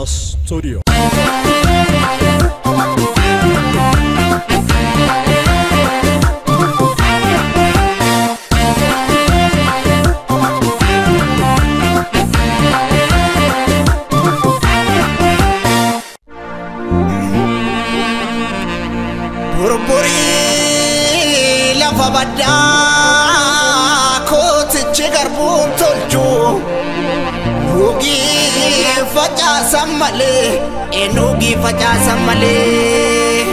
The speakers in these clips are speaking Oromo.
Studio. Burburi lafa baddaa kootichi garbuun tolchu Nuugii facaasan malee nuugii facaasan malee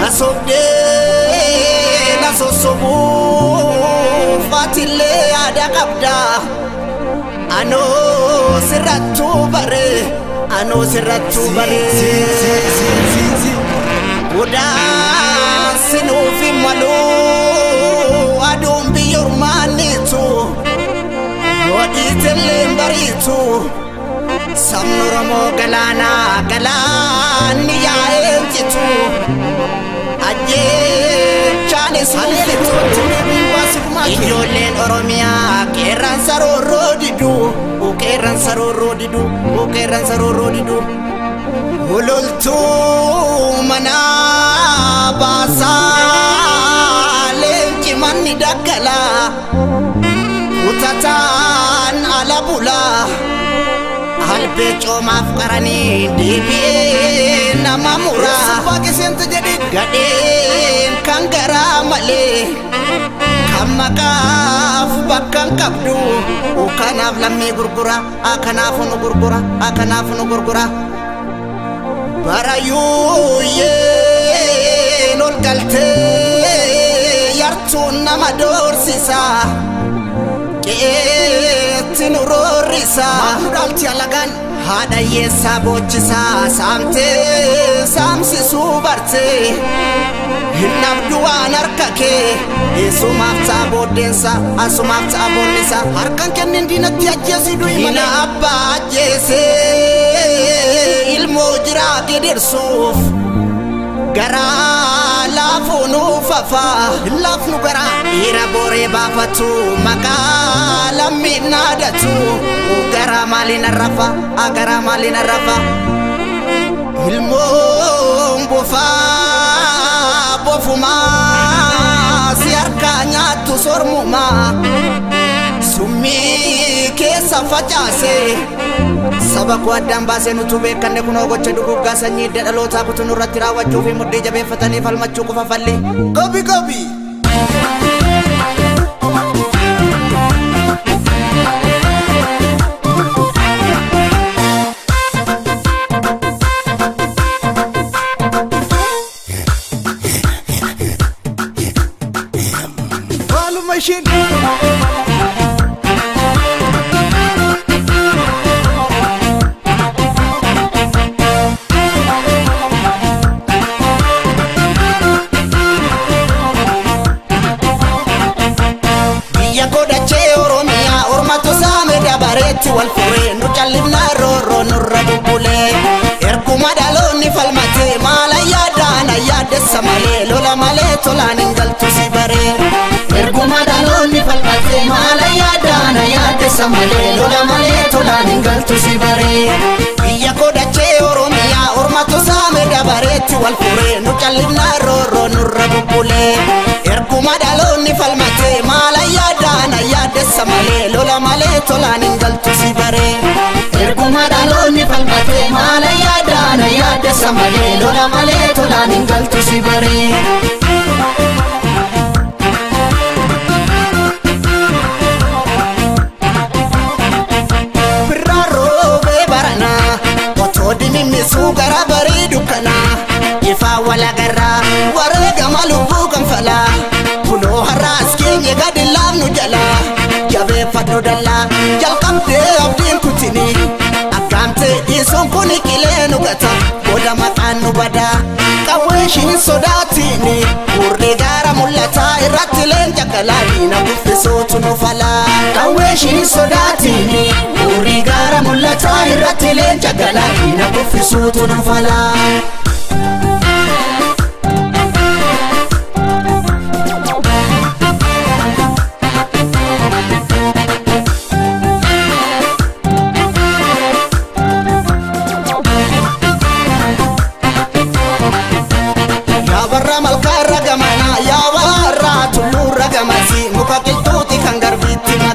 na sobdee na sossobuuf atillee yaada qabda anoo sirrattuu baree anoo sirrattuu baree. Sinuufi maluu aduun biyya ormaaniitu godhiitillee bariitu sabni Oromoo galaanaa galaanni yaa'ee jitu ajjeechaanis hufitu ijoolleen Oromiyaa qeerransa roorroo didu qeerransa roorroo didu qeerransa roorroo didu. Hulultuu manaa baasaa leenci manni daggalaa kutataan ala bulaa albee coomaaf qaranii deebi'ee nama muraa gadheen kan garaa malee kan maqaaf bakka hin qabdu kanaaf lammii gurgura kanaaf nu gurgura kanaaf nu gurgura. Barayyuuyyeen ol galtee yartuun nama doorsisa qe'eetti nu roorrisa haadha hiyyeessaa boochisa saamtee saamsisuu bartee hin dhabdu waan harka kee isumaaf ta'a booddeensa asumaaf ta'a boonnisa harkaan kennin diinatti ajjeesii du'i malee abbaa ajjeesee ilmoo jiraa gidirsuuf garaa laafuu nuuf hafaa laafnu garaa dhiira booree baafatu maqaa lammiin naadatu garaa maaliin arrafa garaa maaliin arrafa ilmoon bofaa bofumaa si harkaa nyaattu sormumaa summii keessa facaasee saba koo addaan baasee nutu beekanne kunoo gocha duguggaa sanyii hidda dhalootaa kutu nurratti raawwachuu fi mudhii jabeeffatanii falmachuu qofa falli. Gobi gobi! Maaluma isheen. Biyya godhachee Oromiyaa ormatu saame dabareetti wal furee nu callifnaa roorroo nurra bubbulee erguma dhaloonni falmatee maala yaadaan yaaddessa malee lola malee tolaan hin galtu si baree erguma dhaloonni falmatee maala yaadaan yaaddessa malee lola malee tolaan hin galtu si baree biyya godhachee Oromiyaa ormatu saame dabareetti wal furee nu callifnaa roorroo nurra bubbulee erguma dhaloonni falmatee maala yaadaan yaaddessa malee lola malee tolaan hin galtu si baree erguma dhaloonni falmatee maala yaadaan yaaddessa malee lola malee tolaan hin galtu si baree. Birraa roobee baranaa otoo dimimmisuu gara bareedu kanaa ifaa walagarraa wareegama lubbuu kanfalaa kunoo har'aas keenya gadi laafnu jalaa jabeeffadhu dallaa jalqabdee abdiin kutinii akkaamtee Dhiisuun kun qilee nu gata booda maqaan nu badaa. Qawwee ishiin sodaatini gurri gaara mul'ataa irratti leenca galaa diina kuffisuutu nu falaa. Qawwee ishiin sodaatini gurri gaara mul'ataa irratti leenca galaa diina kuffisuutu nu falaa.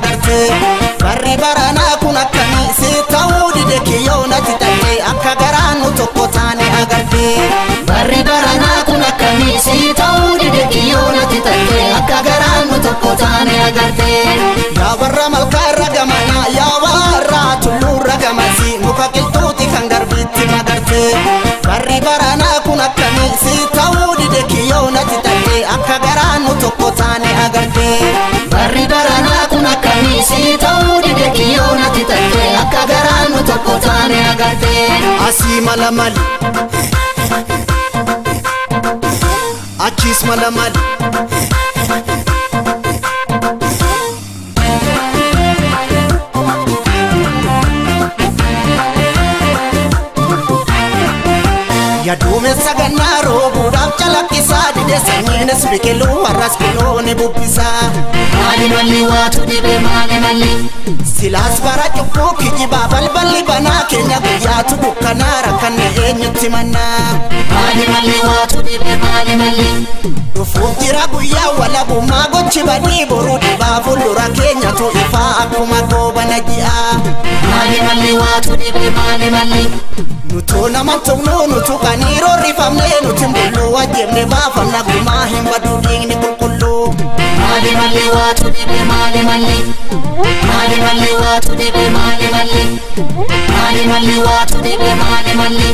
Barri baranaa kun akkamii si ta'uu dide kiyyoo natti ta'e akka garaan nu tokko taane agarte. Barri baranaa kun akkamii si ta'uu dide kiyyoo natti ta'e akka garaan nu tokko taane agarte. Yaa warra malkaa irra gamanaa yaa warra tulluu irra gamasii muka qilxuuti kan garbiitti magarte. Barri baranaa kun akkamii si ta'uu dide kiyyoo natti ta'e akka garaan nu tokko taane agarte. Barri baranaa kun akkamii si ta'uu dide kiyyoo natti ta'e akka garaan nu tokko taane agarte. Asii mala mali achiis mala mali. Yaduumessa gannaa roobuudhaaf calaqqisaa dide sanyiinis biqiluu warras bilooni bubbisaa. Maali malli waatu dhibe maali malli. Silaas bara cubbuu kijibaa balballi banaa keenya guyyaatu dukkanaa rakkanne eenyutti mannaa. Maali malli waatu dhibe maali malli. Dhufuuf jira guyyaa walabummaa gochi badii boruu dhibaa fuuldura keenyatu ifaa akkuma goobana ji'aa. Maali malli waatu dhibe maali malli. Nutuu nama tuqnuu nutu qaniiroo rifamnee nuti mbulluu wajjimne baafamna gumaa hin baduu dhiigni qulqulluu. Maali malli waatu dhibe maali malli. Maali malli waatu dhibe maali malli. Maali malli waatu dhibe maali malli.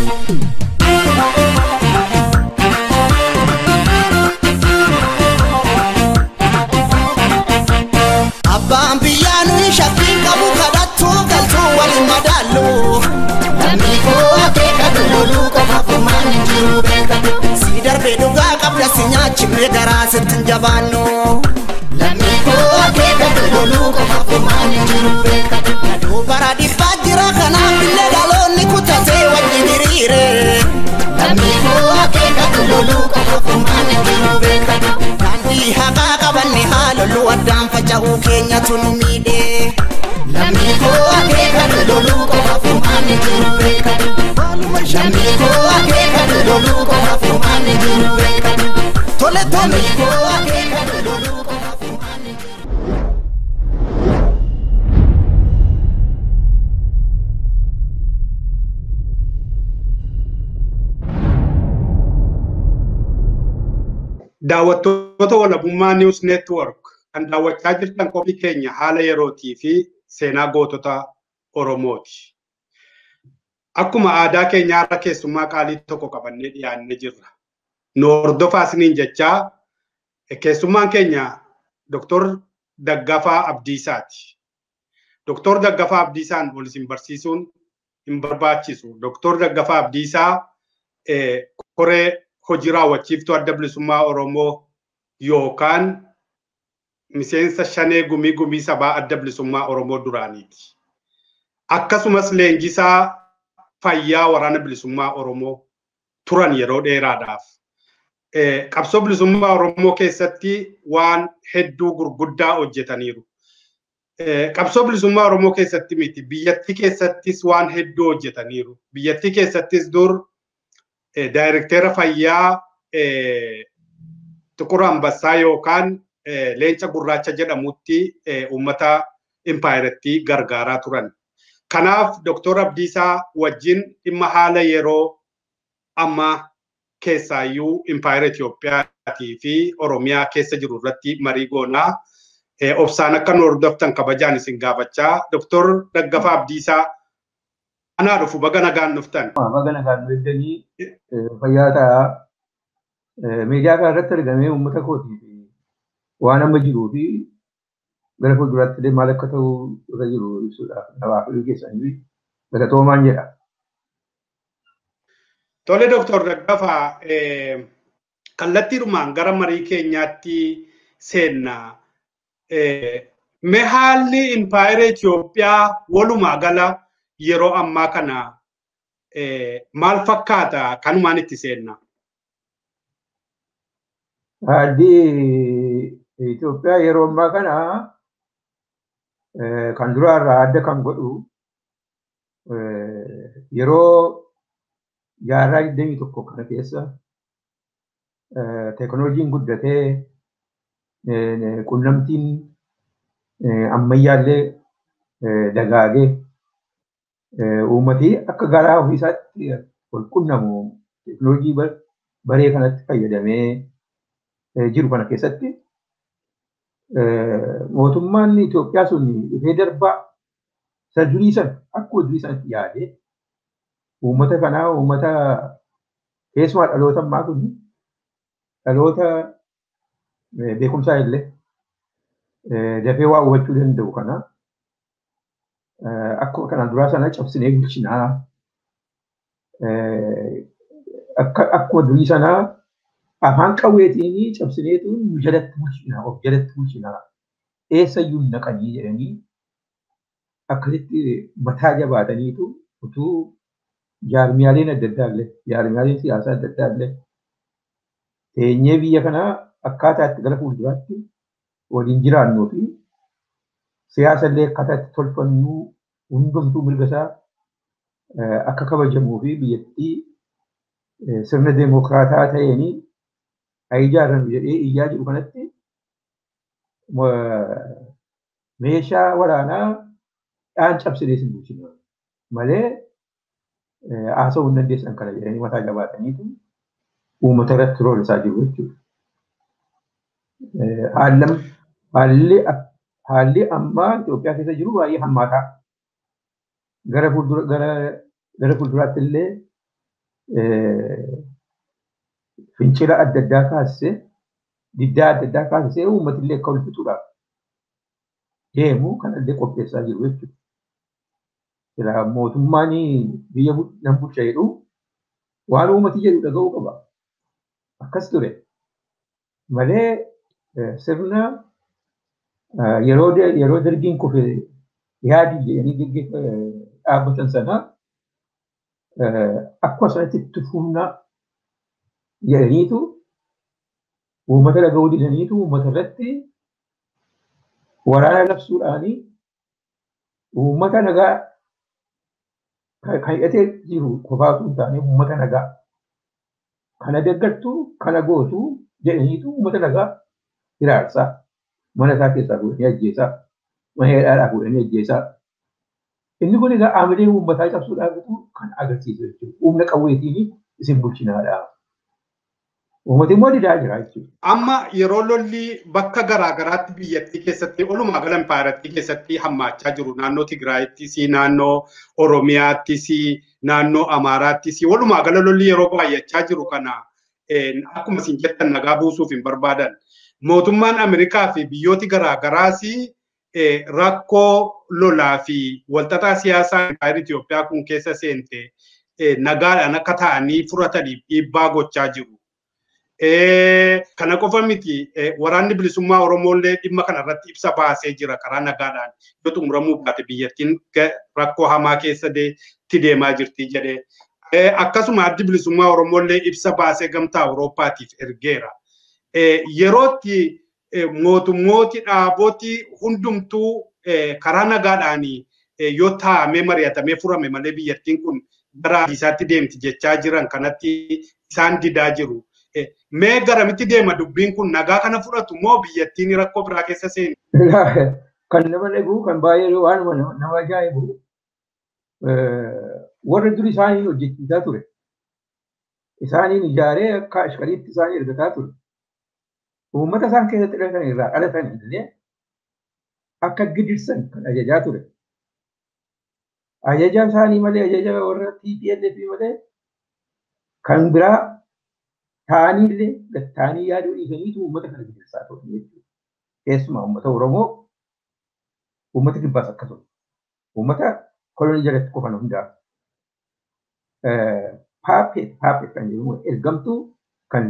Abbaan biyyaa nuyi shakkiin qabu kadhattuu galtuu waliin madaallu. Lammii koo akeekatu loluu qofa furmaan hin jiru beekatu. Si darbee dhugaa qabda si nyaachifne garaa sitti hin jabaannu. Lammii koo akeekatu loluu qofa furmaan hin jiru beekatu. Aduu bara dhibbaa jira kanaaf illee dhaloonni kutatee wajjin hiriire. Lammii koo akeekatu loluu qofa furmaan hin jiru beekatu. Daandii haqaa qabanne haa loluu addaan faca'uu keenyatu nu miidhe. Lammii koo akeekatu loluu qofa furmaan hin jiru beekatu. Lammii koo akeekatu loluu qofa furmaan hin jiru beekatu. Tole tole. Lammii koo akeekatu loluu qofa furmaan hin jiru. Daawwattoota walabummaa News Network kan daawwachaa jirtan qophii keenya haala yerootii fi seenaa gootota Oromooti. Akkuma aadaa keenyaa irra keessummaa qaalii tokko qabannee dhiyaannee jirra. Nu hordofaa isiniin jechaa keessummaan keenya Dr. Daggafaa Abdiisaati. Dr. Daggafaa Abdiisaan ol isin barsiisuun hin barbaachisu. Dr. Daggafaa Abdiisaa koree hojii raawwachiiftuu adda bilisummaa Oromoo yookaan miseensa shanee gumii gumii sabaa adda bilisummaa Oromoo duraaniiti. Akkasumas leenjisaa fayyaa waraana bilisummaa Oromoo turan yeroo dheeraadhaaf. Qabsoo bilisummaa Oromoo keessatti waan hedduu gurguddaa hojjetaniiru. Qabsoo bilisummaa Oromoo keessatti miti biyyattii keessattis waan hedduu hojjetaniiru. Biyyattii keessattis dur daayirektera fayyaa Tuqur Ambassaa yookaan Leenca Gurraacha jedhamutti uummata impaayiratti gargaaraa turan. Kanaaf Dr. Abdiisaa wajjin dhimma haala yeroo ammaa keessaayyuu impaayera Itiyoophiyaatii fi Oromiyaa keessa jiru irratti marii goonaa. Obsaan akka nu hordoftan kabajaan isin gaafachaa. Dr. Daggafaa Abdiisaa anaa dhufu baga nagaan dhuftan. Baga nagaan dhuftanii fayyaa ta'aa. Miidiyaa kana irratti argamee uummata kootii fi waan amma jiruu fi gara fuulduraatti illee maal akka ta'u irra jiru ibsuudhaaf nabaaf keessanii galatoomaan jedha. Tole Dooktor Daggafaa, kallattiidhumaan gara marii keenyaatti seenna. Mee haalli impaayera Itoophiyaa walumaa gala yeroo ammaa kana maal fakkaata kanumaan itti seenna? Haalli Itoophiyaa yeroo ammaa kana kan duraarraa adda kan godhu yeroo jaarraa 21 kana keessa teekinooloojiin guddatee qunnamtiin ammayyaallee dagaagee uummatii akka garaa ofiisaatti wal qunnamu teekinooloojii baree kanatti fayyadamee jiru kana keessatti mootummaan Itoophiyaa sun dhufee darbaa isa durii sana akkuma durii sanatti yaadee uummata kanaa uummata keessumaa dhaloota ammaa kun dhaloota beekumsaa illee dafee waa hubachuu danda'u kana akkuma kanaan duraa sana cabsinee bulchinaa akkuma durii sanaa afaan qawweetiin cabsineetu nu jalatti bulchinaa of jalatti bulchinaa eessayyuu hin naqanii jedhanii akkasitti mataa jabaataniitu utuu jaarmiyaaleen adda addaa illee jaarmiyaaleen siyaasaa adda addaa illee teenyee biyya kanaa akkaataa itti gara fuulduraatti waliin jiraannuu fi siyaasa illee akkaataa itti tolfannuu hundumtuu mirga isaa akka kabajamuu fi biyyattii sirna deemokiraataa ta'een haa ijaarrannu jedhee iyyaa jiru kanatti meeshaa waraanaa dhaan cabsinee sin bulchina malee haasa'uu hin dandeessan kana jedhanii mataa jabaataniitu uummata irratti roollisaa jiru jechuudha. Haalli ammaa Itoophiyaa keessa jiru baay'ee hammaataa. Gara fuulduraatti illee fincila adda addaa kaasisee diddaa adda addaa kaasisee uummati illee akka wal fixuudhaaf deemu kanallee qopheessaa jiru jechuudha. Silaa mootummaan biyya nan bulcha jedhu waan uummati jedhu dhaga'uu qaba. Akkas ture. Malee sirna yeroo dargiin kufe yaadii jedhanii dhaabbatan sana akkuma sanatti itti fufnaa jedhaniitu uummata dhaga'uu didaniitu uummata irratti waraana labsuudhaanii uummata nagaa kan hidhatee jiru qofaatu hin taane uummata nagaa kana deeggartu kana gootu jedhaniitu uummata nagaa hiraarsaa mana isaa keessaa fuudhanii ajjeesaa mana hidhaadhaa fuudhanii ajjeesaa. Inni kun egaa aamilee uummataa cabsuudhaaf kan agarsiisu jechuudha. Humna qawweetiin isin bulchinaadha. Uummati immoo didaa jira jechuudha. Amma yeroo lolli bakka garaa garaatti biyyattii keessatti walumaa gala impaayarattii keessatti hammaachaa jiru naannoo Tigraayittis, naannoo Oromiyaattis, naannoo Amaaraattis walumaa gala lolli yeroo baay'achaa jiru kana akkuma isin jettan nagaa buusuuf hin barbaadan. Mootummaan Ameerikaa fi biyyooti garaa garaas rakkoo lolaa fi walxaxaa siyaasaa impaayera Itoophiyaa kun keessa seente nagaadhaan akka ta'anii furataniif dhiibbaa gochaa jiru. Kana qofa miti waraanni bilisummaa Oromoo illee dhimma kana irratti ibsa baasee jira karaa nagaadhaan yoo xumuramuu baate biyyattiin rakkoo hamaa keessa deemaa jirti jedhee. Akkasuma addi bilisummaa Oromoo illee ibsa baasee gamtaa Awurooppaatiif ergeera. Yerootti mootummooti dhaabooti hundumtuu karaa nagaadhaan yoo taa'amee mari'atamee furame malee biyyattiin kun gara isaatti deemti jechaa jiran kanatti isaan didaa jiru. Mee garamitti deema dubbiin kun nagaa kana fudhatu moo biyyattiin rakkoo biraa keessa seeni? Kan nama dhaguu kan baay'ee waan nama ajaa'ibu warra dur isaaniin hojjechiisaa ture. Isaaniin ijaaree akka ashkariitti isaanii ergataa ture. Uummata isaan keessatti dhalatan irraa dhalatan illee akka gidirsan kan ajajaa ture. Ajaja isaanii malee ajaja warra TPLF malee kan biraa ta'anii illee gatta'anii yaaduu dhiisaniitu uummata kana gidirsaa ture jechuudha. Keessumaa uummata Oromoo uummata Kibbaas akkasuma. Uummata kolonii jalatti qofan hundaa. Puppet kan jedhamu ergamtuu kan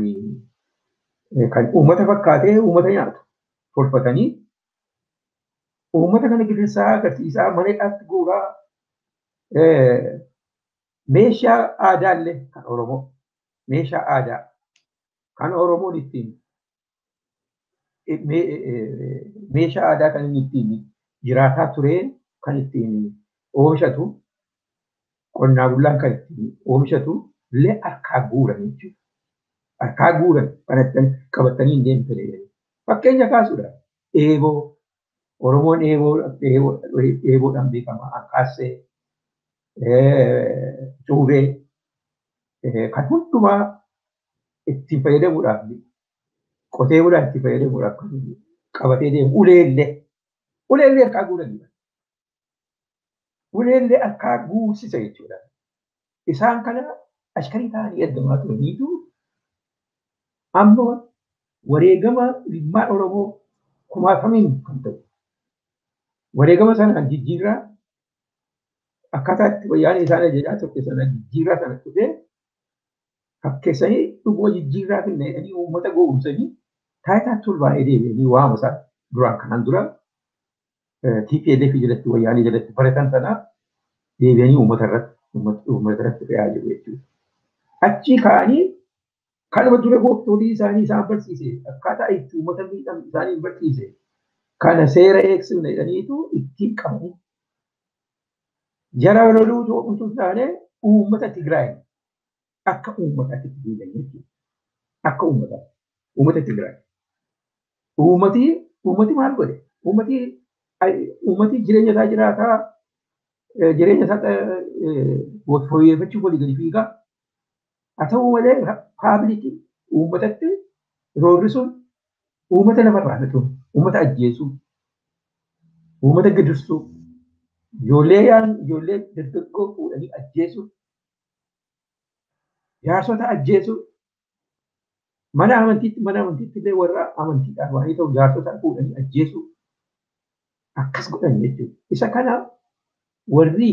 uummata fakkaatee uummata nyaatu tolfatanii uummata kana gidirsaa agarsiisaa mana hidhaatti guuraa meeshaa aadaallee kan Oromoo meeshaa aadaa kan Oromoon ittiin meeshaa aadaa kan inni ittiin jiraataa ture kan ittiin oomishatu qonnaa bulaan kan ittiin oomishatu illee harkaa guuran jechuudha. Harkaa guuran kan qabatanii hin deemtanii. Fakkeenya kaasuudha. Eeboo Oromoon eeboodhaan beekama. Akkaassee cuubee kan hundumaa ittiin fayyadamuudhaaf qotee bulaan itti fayyadamuudhaaf kan qabatee deemu uleellee harkaa guuranidha. Uleellee harkaa guursisa jechuudha. Isaan kana ashkarii ta'anii ergamaa turaniitu amma wareegama ilmaan Oromoo kumaatamiin kan ta'u. Wareegama sanaan jijjiirraa akkaataa itti wayyaanee isaan ajajaa turte sana jijjiirraa sana dhufee fakkeessanii dhuguma jijjiirraa finna jedhanii uummata gowwoomsanii taayitaatti ol baay'ee deebi'anii waama isaa duraan kanaan dura TPLF jalatti wayyaanee jalatti baratan sana deebi'anii uummata irratti fe'aa jiru jechuudha. Achii ka'anii kanuma dura gooftolii isaanii isaan barsiise akkaataa itti uummata miidhamu isaanii barsiise kana seera eegsifna jedhaniitu ittiin qabanii jara loluu utuu taane uummata Tigraay akka uummataatti fuudhan jechuudha. Akka uummataatti. Uummata Tigraay. Uummati maal godhe? Uummati jireenya isaa jiraataa jireenya isaa fooyyeffachuuf walii gadi fiigaa. Haa ta'u malee paablikii uummatatti roorrisuun uummata lafarraa fixuun uummata ajjeesuu uummata gidirsuu ijoollee ijoollee dargaggoo fuudhanii ajjeesuu jaarsota ajjeesuu mana amantiitti illee warra amantiidhaan waan ta'u jaarsota fuudhanii ajjeesuu akkas godhan jechuudha. Isa kana warri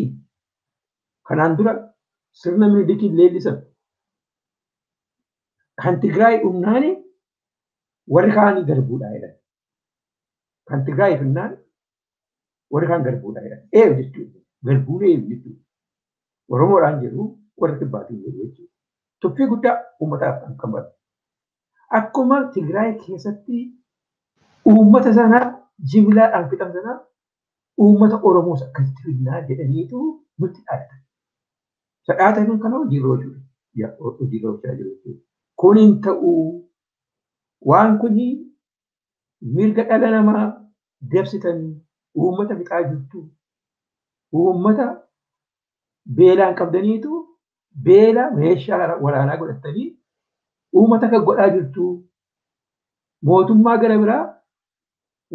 kanaan dura sirna Minilikiin leellisan kan Tigraay dhumnaani warri kaanii garbuudhaa jedhan. Kan Tigraay dhumnaan warri kaan garbuudhaa jedhan. Eeyu jechuudha. Garbuun eeyu jechuudha. Oromoodhaan jedhu warri kibbaatiin jedhu jechuudha. Tuffii guddaa uummataaf kan qabatu. Akkuma Tigraay keessatti uummata sana jimlaadhaan fixan sana uummata Oromoos akkasitti fidnaa jedhaniitu nutti dhaadatan. Sadhaatan kana hojiirra oolchaa jiru jechuudha. Kun hin ta'u waan kun mirga dhala namaa dabsitan uummata fixaa jirtu uummata beelaan qabdaniitu beela meeshaa waraanaa godhatanii uummata kan godhaa jirtu mootummaa gara biraa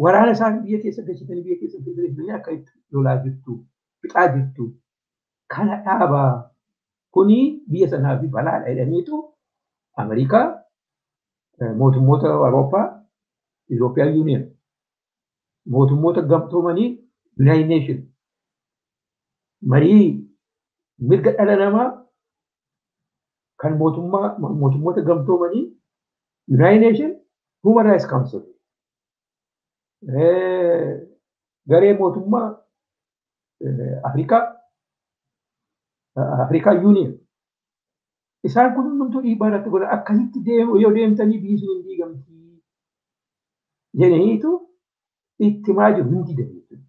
waraana isaa biyya keessa galchitanii biyya keessa galchitanii akka itti lolaa jirtu fixaa jirtu kana dhaabaa kuni biyya sanaaf balaadha jedhaniitu Ameerikaa mootummoota Awurooppaa European Union mootummoota gamtoomanii United Nations marii mirga dhala namaa kan mootummoota gamtoomanii United Nations Human Rights Council garee mootummaa Afrikaa Union isaan kun hundumtuu dhiibbaa irratti godhan akkasitti deemu yoo deemtanii biyyi sun hin diigamti jedhaniitu itti himaa jiru hin diidan jechuudha.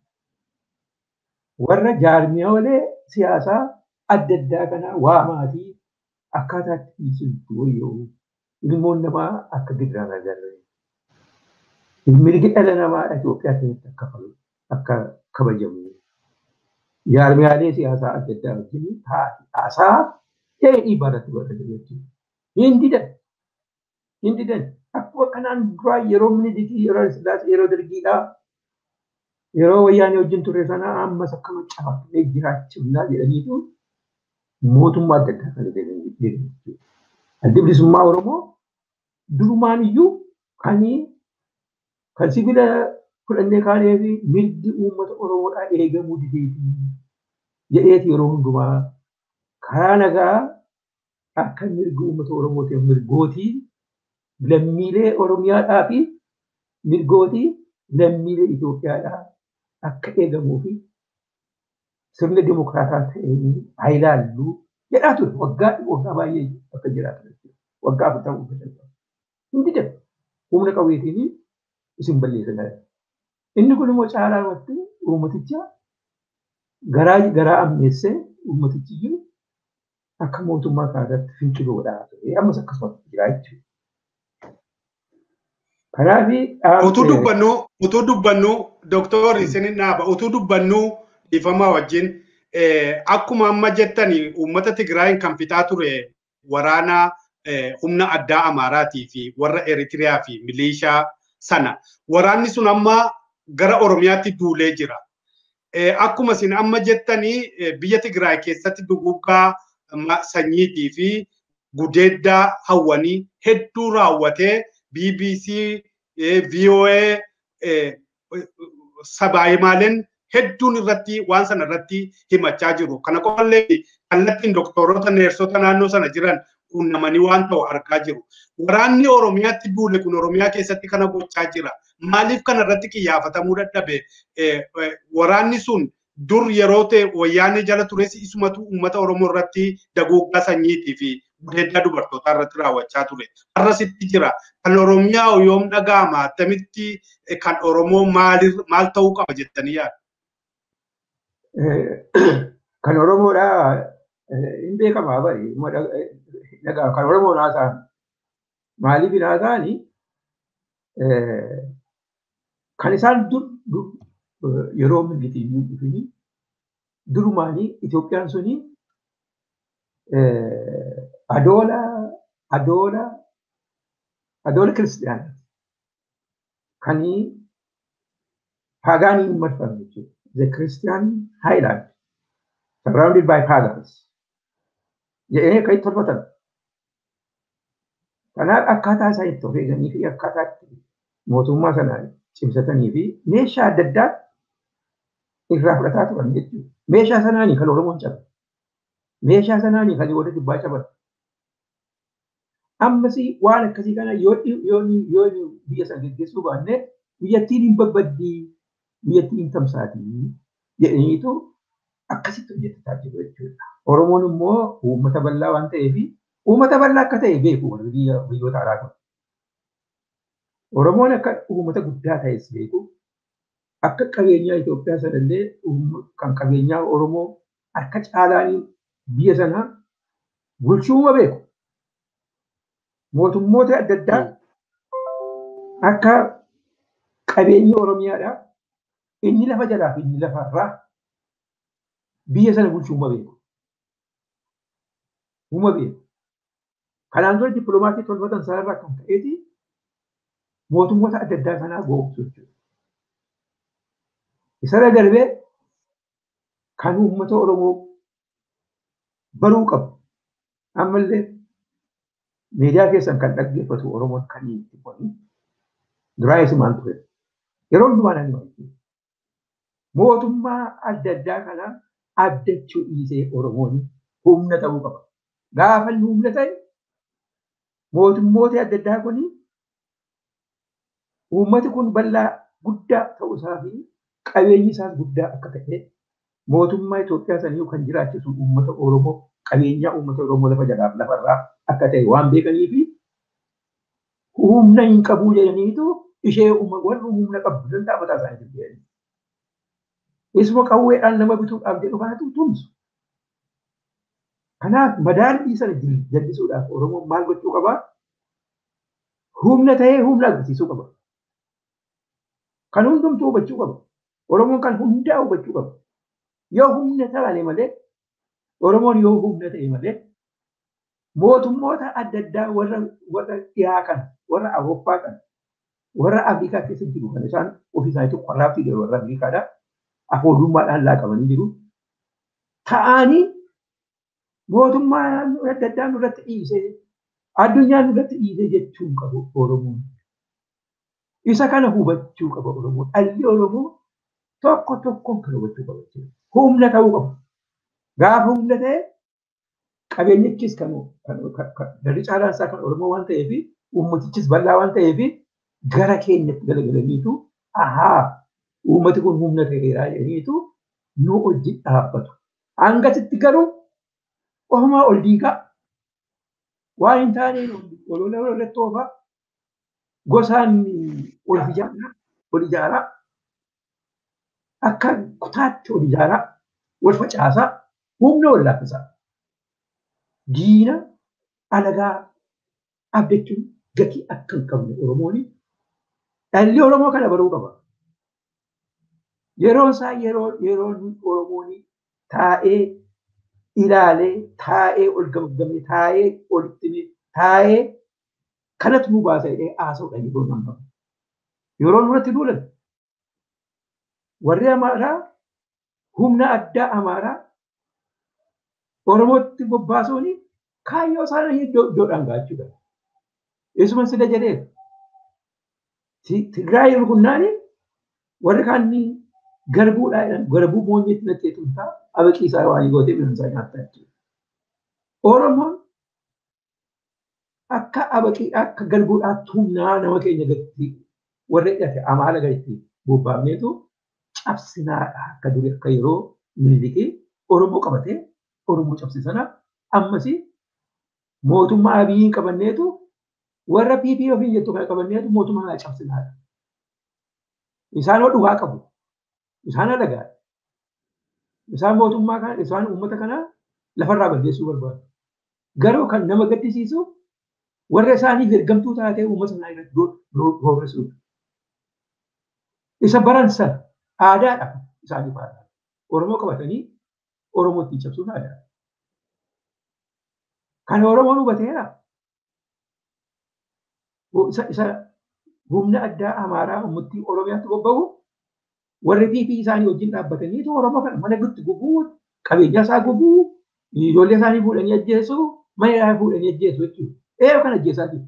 Warra jaarmiyoolee siyaasaa adda addaa kana waamaatii akkaataa itti biyyi sun itti wayyaa'u ilmoon namaa akka gidiraan agarre mirgi dhala namaa Itoophiyaa keessatti akka kabajamu jaarmiyaalee siyaasaa adda addaa wajjin haasaa ta'e dhiibbaa irratti godhan jechuudha. Hin didan. Hin didan. Akkuma kanaan duraa yeroo Minilikii yeroo Sillaasee yeroo Dargiidhaa yeroo wayyaanee wajjin turre sana ammas akkuma cafaafnee jiraachifnaa jedhaniitu mootummaa adda addaa kan jedhan jechuudha. Addi bilisummaa Oromoo durumaan iyyuu kan sibiila fudhannee kaanee fi mirgi uummata Oromoodhaa eegamuu dideeti jedheeti yeroo hundumaa karaa nagaa Akka mirga uummata Oromootiif mirgootii lammiilee Oromiyaadhaa fi mirgootii lammiilee Itoophiyaadhaa akka eegamuu fi sirna dimokiraataa ta'een haa ilaallu jedhaa ture. Waggaa waggaa baay'ee akka jiraatu jechuudha. Waggaa 40 uffata. Hundi jedha. Humna qawweetiin isin balleessan. Inni kun immoo caalaatti uummaticha garaa ammeessee uummatichi iyyuu akka mootummaa kanarratti finciluu godhaa ture. Ammas akkasumatti jira jechuudha. Kanaaf Utuu dubbannu doktor isin dhaaba, utuu dubbannu dhiifama wajjin, akkuma amma jettani uummata Tigraayin kan fixaa ture waraana humna addaa Amaaraatii fi warra Eritiriyaa fi milishaa sana. Waraanni sun amma gara Oromiyaatti duulee jira. Akkuma isin amma jettanii biyya Tigraay keessatti duguuggaa sanyiitii fi gudeeddaa hawwanii hedduu raawwatee BBC, VOA, sabaayimaaleen hedduun irratti waan sana irratti himachaa jiru. Kana qofallee kallattiin doktoroota, neersota naannoo sana jiran quunnamanii waan ta'u argaa jiru. Waraanni Oromiyaatti duule kun Oromiyaa keessatti kana gochaa jira. Maaliif kana irratti qiyyaafatamuu dadhabe? Waraanni sun dur yeroo ta'e wayyaanee jala tures isumatu uummata Oromoo irratti daguuggaa sanyiitii fi gudeeddaa dubartootaa irratti raawwachaa ture. Har'asitti jira. Kan Oromiyaa yoom dhaga'ama? Attamitti kan Oromoo maal ta'uu qaba jettanii yaadu? Kan Oromoodhaa hin beekamaa bari dhagaa kan Oromoo haasa'an. Maaliif hin haasa'ani? Kan isaan dur dur yeroo mirgitiin hin dhufini durumaanii Itoophiyaan suni adoola kiristiyaanaati. Kan paagaaniin marfame jechuudha. The Christian Highland surrounded by pagans jedhee kan itti tolfatan. Kanaaf akkaataa isaan itti of eeganii fi akkaataa itti mootummaa sana cimsatanii fi meeshaa adda addaa irraa fudhataa turan jechuudha. Meeshaa sanaanii kan Oromoon cabe. Meeshaa sanaanii kan warri kibbaa caban. Ammas waan akkasii kana yoo biyya sana geggeessuu baanne biyyattiin hin babbaddii, biyyattiin hin tamsaatii jedhaniitu akkasitti hojjetaa jiru jechuudha. Oromoon immoo uummata bal'aa waan ta'eef, uummata bal'aa akka ta'e beeku warri biyyoota alaa kun. Oromoon akka uummata guddaa ta'es beeku. Akka qabeenyaa Itoophiyaa sanallee kan qabeenyaa Oromoo akka caalaanii biyya sanaa bulchuuma beeku. Mootummoota adda addaa akka qabeenyi Oromiyaadhaa inni lafa jalaa fi inni lafarraa biyya sana bulchuuma beeku. Uma beeku. Kanaan dura dippiloomaasii tolfatan sanarraa kan ka'eeti mootummoota adda addaa sanaa goomsu jechuudha. Isarra darbee kan uummata Oromoo baruu qabu. Ammallee miidiyaa keessan kan dhaggeeffatu Oromoon kan itti kuni duraa isumaan ture. Yeroo hundumaa nan hima. Mootummaa adda addaa kana abdachuu dhiisee Oromoon humna ta'uu qaba. Gaafa inni humna ta'e mootummoota adda addaa kuni uummati kun bal'aa guddaa ta'uu isaa fi qabeenyi isaas guddaa akka ta'e, mootummaa Itoophiyaa sanii kan jiraachisu uummata Oromoo, qabeenyaa uummata Oromoo lafa jalaaf lafarraa akka ta'e waan beekanii fi humna hin qabuu jedhaniitu ishee warri humna qabdu danda'a mataa isaanii jedhanii. Isuma qawweedhaan nama bituudhaaf jedhu kanatu tumsu. Kanaaf madaallii sana jallisuudhaaf Oromoon maal gochuu qabaa? Humna ta'ee humna agarsiisuu qaba. Kan hundumtuu hubachuu qaba. Oromoon kan hundaa hubachuu qaba. Yoo humna ta'ane malee, Oromoon yoo humna ta'e malee, mootummoota adda addaa warra dhiyaa kana, warra Awurooppaa kana, warra Afrikaa keessa jiru kan isaan ofii isaaniitu qorraabtii jiru, warra Afrikaadha. Afoolummaadhaan laaqamanii jiru. Ta'anii mootummaa adda addaa nurratti dhiisee, addunyaan nurratti dhiisee jechuun qabu Oromoon. Isa kana hubachuu qaba Oromoon. Dhalli Oromoo tokko tokkoon kan hubachuu qaba jechuudha. Humna ta'uu qaba. Gaafa humna ta'e Qabeenyichis kan garri caalaan isaa kan Oromoo waan ta'eef uummatichis bal'aa waan ta'eef gara keenyatti galagalaniitu ahaa uummati kun humna ta'eeraa jedhaniitu nu wajjin dhaabbatu. Hangasitti garuu ofumaa ol diigaa waan hin taaneen olola irratti oofaa gosaan ol ijaaraa akka kutaatti ol ijaaraa wal facaasaa humna wal laaffisaa. Diina alagaa abdachuun gatii akka hin qabne Oromoon dhalli Oromoo kana baruu qaba. Yeroon isaa yeroo Oromoon taa'ee ilaalee taa'ee ol gamgamee taa'ee olitti taa'ee kanatu nu baasa jedhee haasa'uudha yeroo nama. Yeroo nurratti duulan warri Amaaraa humna addaa Amaaraa Oromootti bobbaasuun kaayyoo isaanii iddoodhaan ga'achuudha. Isuma sida jedhee Tigraay rukunnaan warri kaan garbuudhaa jedhan garbuu moonyeetti naqxee tumtaa abaqii isaa waan gootee midhaan isaa nyaattaa jechuudha. Oromoon akka abaqii akka garbuudhaa tumnaa nama keenya gadi warra hidhate Amaara gaditti bobbaafneetu cabsinaadha akka durii akka yeroo Minilikii Oromoo qabatee Oromoo cabsisana ammas mootummaa Abiyyiin qabanneetu warra PP ofiin jettu kana qabanneetu mootummaa kana cabsinaadha. Isaan dhugaa qabu. Isaan alagaadha. Isaan mootummaa kana isaan uummata kana lafarraa balleessuu barbaadu. Garuu kan nama gaddisiisu warra isaaniif ergamtuu taatee uummata sanaa irratti roorrisuudha. Isa baran sana aadaadha isaaniif aadaa. Oromoo qabatanii Oromoo ittiin cabsuun aadaa. Kan Oromoon hubateera. Isa humna addaa Amaaraa uummattii Oromiyaatti bobba'u warri PP isaanii wajjin dhaabbataniitu Oromoo kana mana gutti gubuu, qabeenya isaa gubuu, ijoollee isaanii fuudhanii ajjeesuu, mana isaa fuudhanii ajjeesuu jechuudha. Eeyyuu kan ajjeesaa jiru.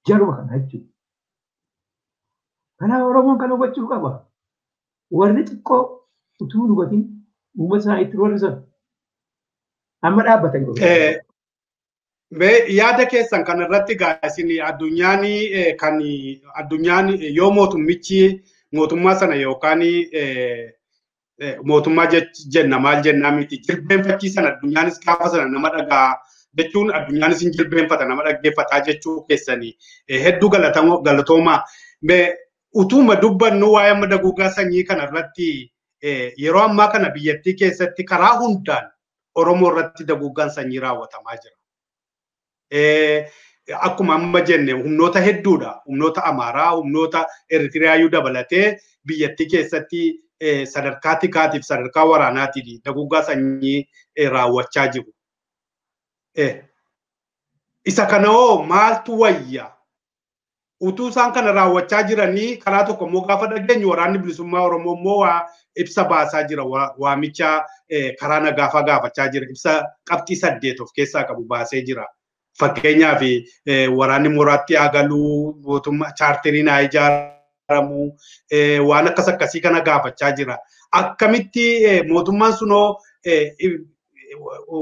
Jaruma kana jechuudha. Kanaaf Oromoon kan hubachuu qaba. Warri xiqqoo utuu hin hubatin uummata isaaniitti roorrisan amma dhaabbatanii. Yaada keessan kan irratti isin addunyaan kan addunyaan yoo mootummichi mootummaa sana yookaan mootummaa jenna maal jennaa miti jilbeenfachiisan addunyaanis gaafa sana nama dhagaa jechuun addunyaanis hin jilbeenfata nama dhaggeeffataa jechuu keessanii hedduu galatoomaa. Utuuma dubbannu waa'ee amma daguugaa sanyii kana irratti yeroo ammaa kana biyyattii keessatti karaa hundaan Oromoo irratti daguugaan sanyii raawwatamaa jira. Akkuma amma jenne humnoota hedduudha. Humnoota Amaaraa, humnoota Eritiriyaayyuu dabalatee biyyattii keessatti sadarkaa tikaatiif sadarkaa waraanaatiin daguugaa sanyii raawwachaa jiru. Isa kana hoo maaltu wayya? Utuu isaan kana raawwachaa jiranii karaa tokko immoo gaafa dhageenyu waraanni bilisummaa Oromoo immoo waa ibsa baasaa jira. Waamicha karaa nagaafaa gaafachaa jira. Ibsa qabxii 8 of keessaa qabu baasee jira. Fakkeenyaaf waraanni mooraatti haa galuu, mootummaa chaarteriin haa ijaaramu, waan akkas akkasii kana gaafachaa jira. Akkamitti mootummaan sunoo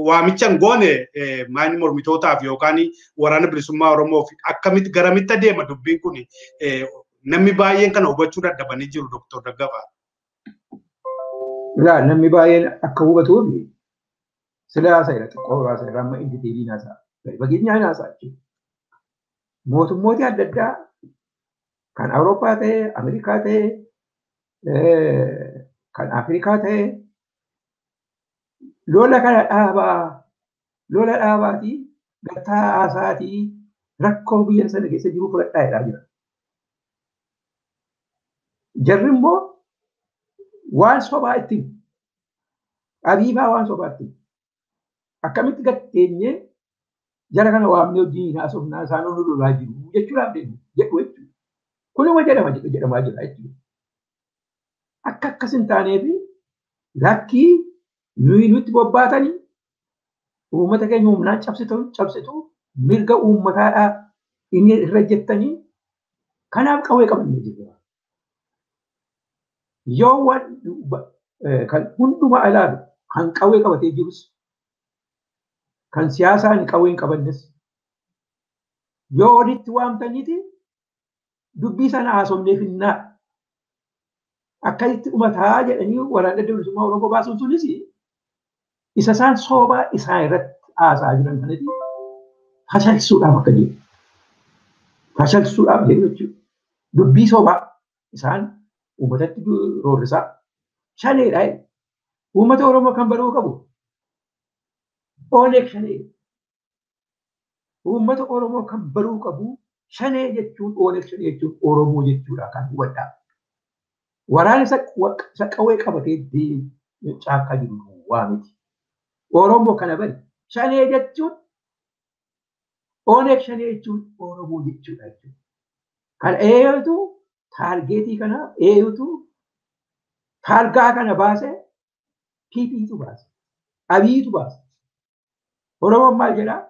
waamicha hin goone maayini mormitootaaf yookaan waraana bilisummaa Oromoof akkamitti garamitti adeema dubbiin kun namni baay'een kana hubachuu dadhabanii jiru Dr. Daggafaa. Ilaa namni baay'een akka hubatuuf sila haasa'a xiqqoo haasa'a amma inni deebiin haasa'a. Gadi fageenyaan haasa'a jechuudha. Mootummooti adda addaa kan Awurooppaa ta'e, Ameerikaa ta'e, kan Afrikaa ta'e lola kana dhaabaa, lola dhaabaatii gattaa haasaatii rakkoo biyya sana keessa jiru fudhadhaa jedhaa jira. Jarri immoo waan sobaa ittiin abiifaa waan sobaa ittiin akkamitti gatteenyee jara kana waamnee hojii haasofnaa isaan nu lolaa jiru jechuudhaaf deemu jedhu jechuudha. Kunuma jedhama jedhamaa jira jechuudha. Akka akkas hin taaneef lakkii nuyi nutti bobbaatanii uummata keenya humnaan cabsitu mirga uummataadhaa inni irra jettanii kanaaf qawwee qabannee jirra. Yoo waan kan hundumaa ilaalu kan qawwee qabatee jirus Kan siyaasaan qawwee hin qabannes yoo walitti waamtaniiti dubbii sana haasofnee finnaa akkasitti dhumataa jedhanii waraana adda bilisummaa Oromoo baasuun sunis isa isaan soobaa isaan irratti haasaa jiran kanatti fashalsuudhaaf akka jiru. Fashalsuudhaaf jedhu jechuudha. Dubbii soobaa isaan uummatatti roorrisaa shaneedha. Uummata Oromoo kan baruu qabu Oneeg shanee. Uummata Oromoo kan baruu qabu shanee jechuun Oneeg shanee jechuun Oromoo jechuudha kan hubadhaa. Waraana isa qawwee qabatee deemu caakkaa jiru waa miti. Oromoo kana bari shanee jechuun Oneeg shanee jechuun Oromoo jechuudha jechuudha. Kan eenyutu taargeetii kana eenyutu taargaa kana baase PPtu baase Abiyyitu baase. Oromoon maal jedhaa?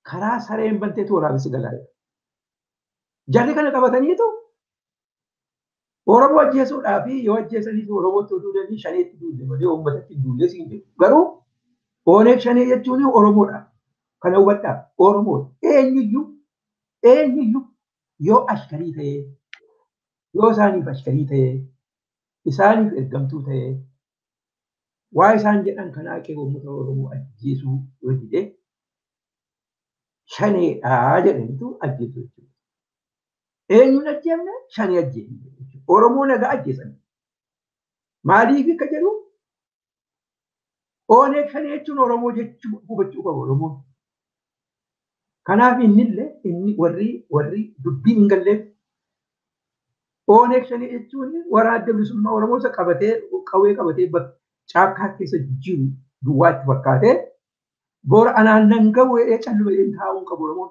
Karaa sareen banteetu waraabessi galaa jedha. Jarri kana qabataniitu Oromoo ajjeesuudhaa fi yoo ajjeesaniif Oromootti duulanii shaneetti duulle malee uummatatti duullee siin jedhu. Garuu Oneeg shanee jechuun Oromoodha. Kana hubadhaa Oromoodha. Eenyuyyuu eenyuyyuu yoo ashkarii ta'ee yoo isaaniif ashkarii ta'ee isaaniif ergamtuu ta'ee waa isaan jedhan kanaa qe'ee uummata Oromoo ajjeesuu yoo dide shaneedhaa jedhaniitu ajjeesu jechuudha. Eenyuun ajjeefne shanee ajjeefne jechuudha. Oromoo nagaa ajjeesan. Maaliif akka jedhu Oneeg shanee jechuun Oromoo jechuu hubachuu qabu Oromoon. Kanaaf innillee inni warri dubbiin hin galleef Oneeg shanee jechuun waraana adda bilisummaa Oromoo isa qabatee qawwee qabatee caakkaa keessa jiru duwwaatti fakkaatee bora anaan nan gahu jedhee calluma jedhee taa'uu qabu Oromoon.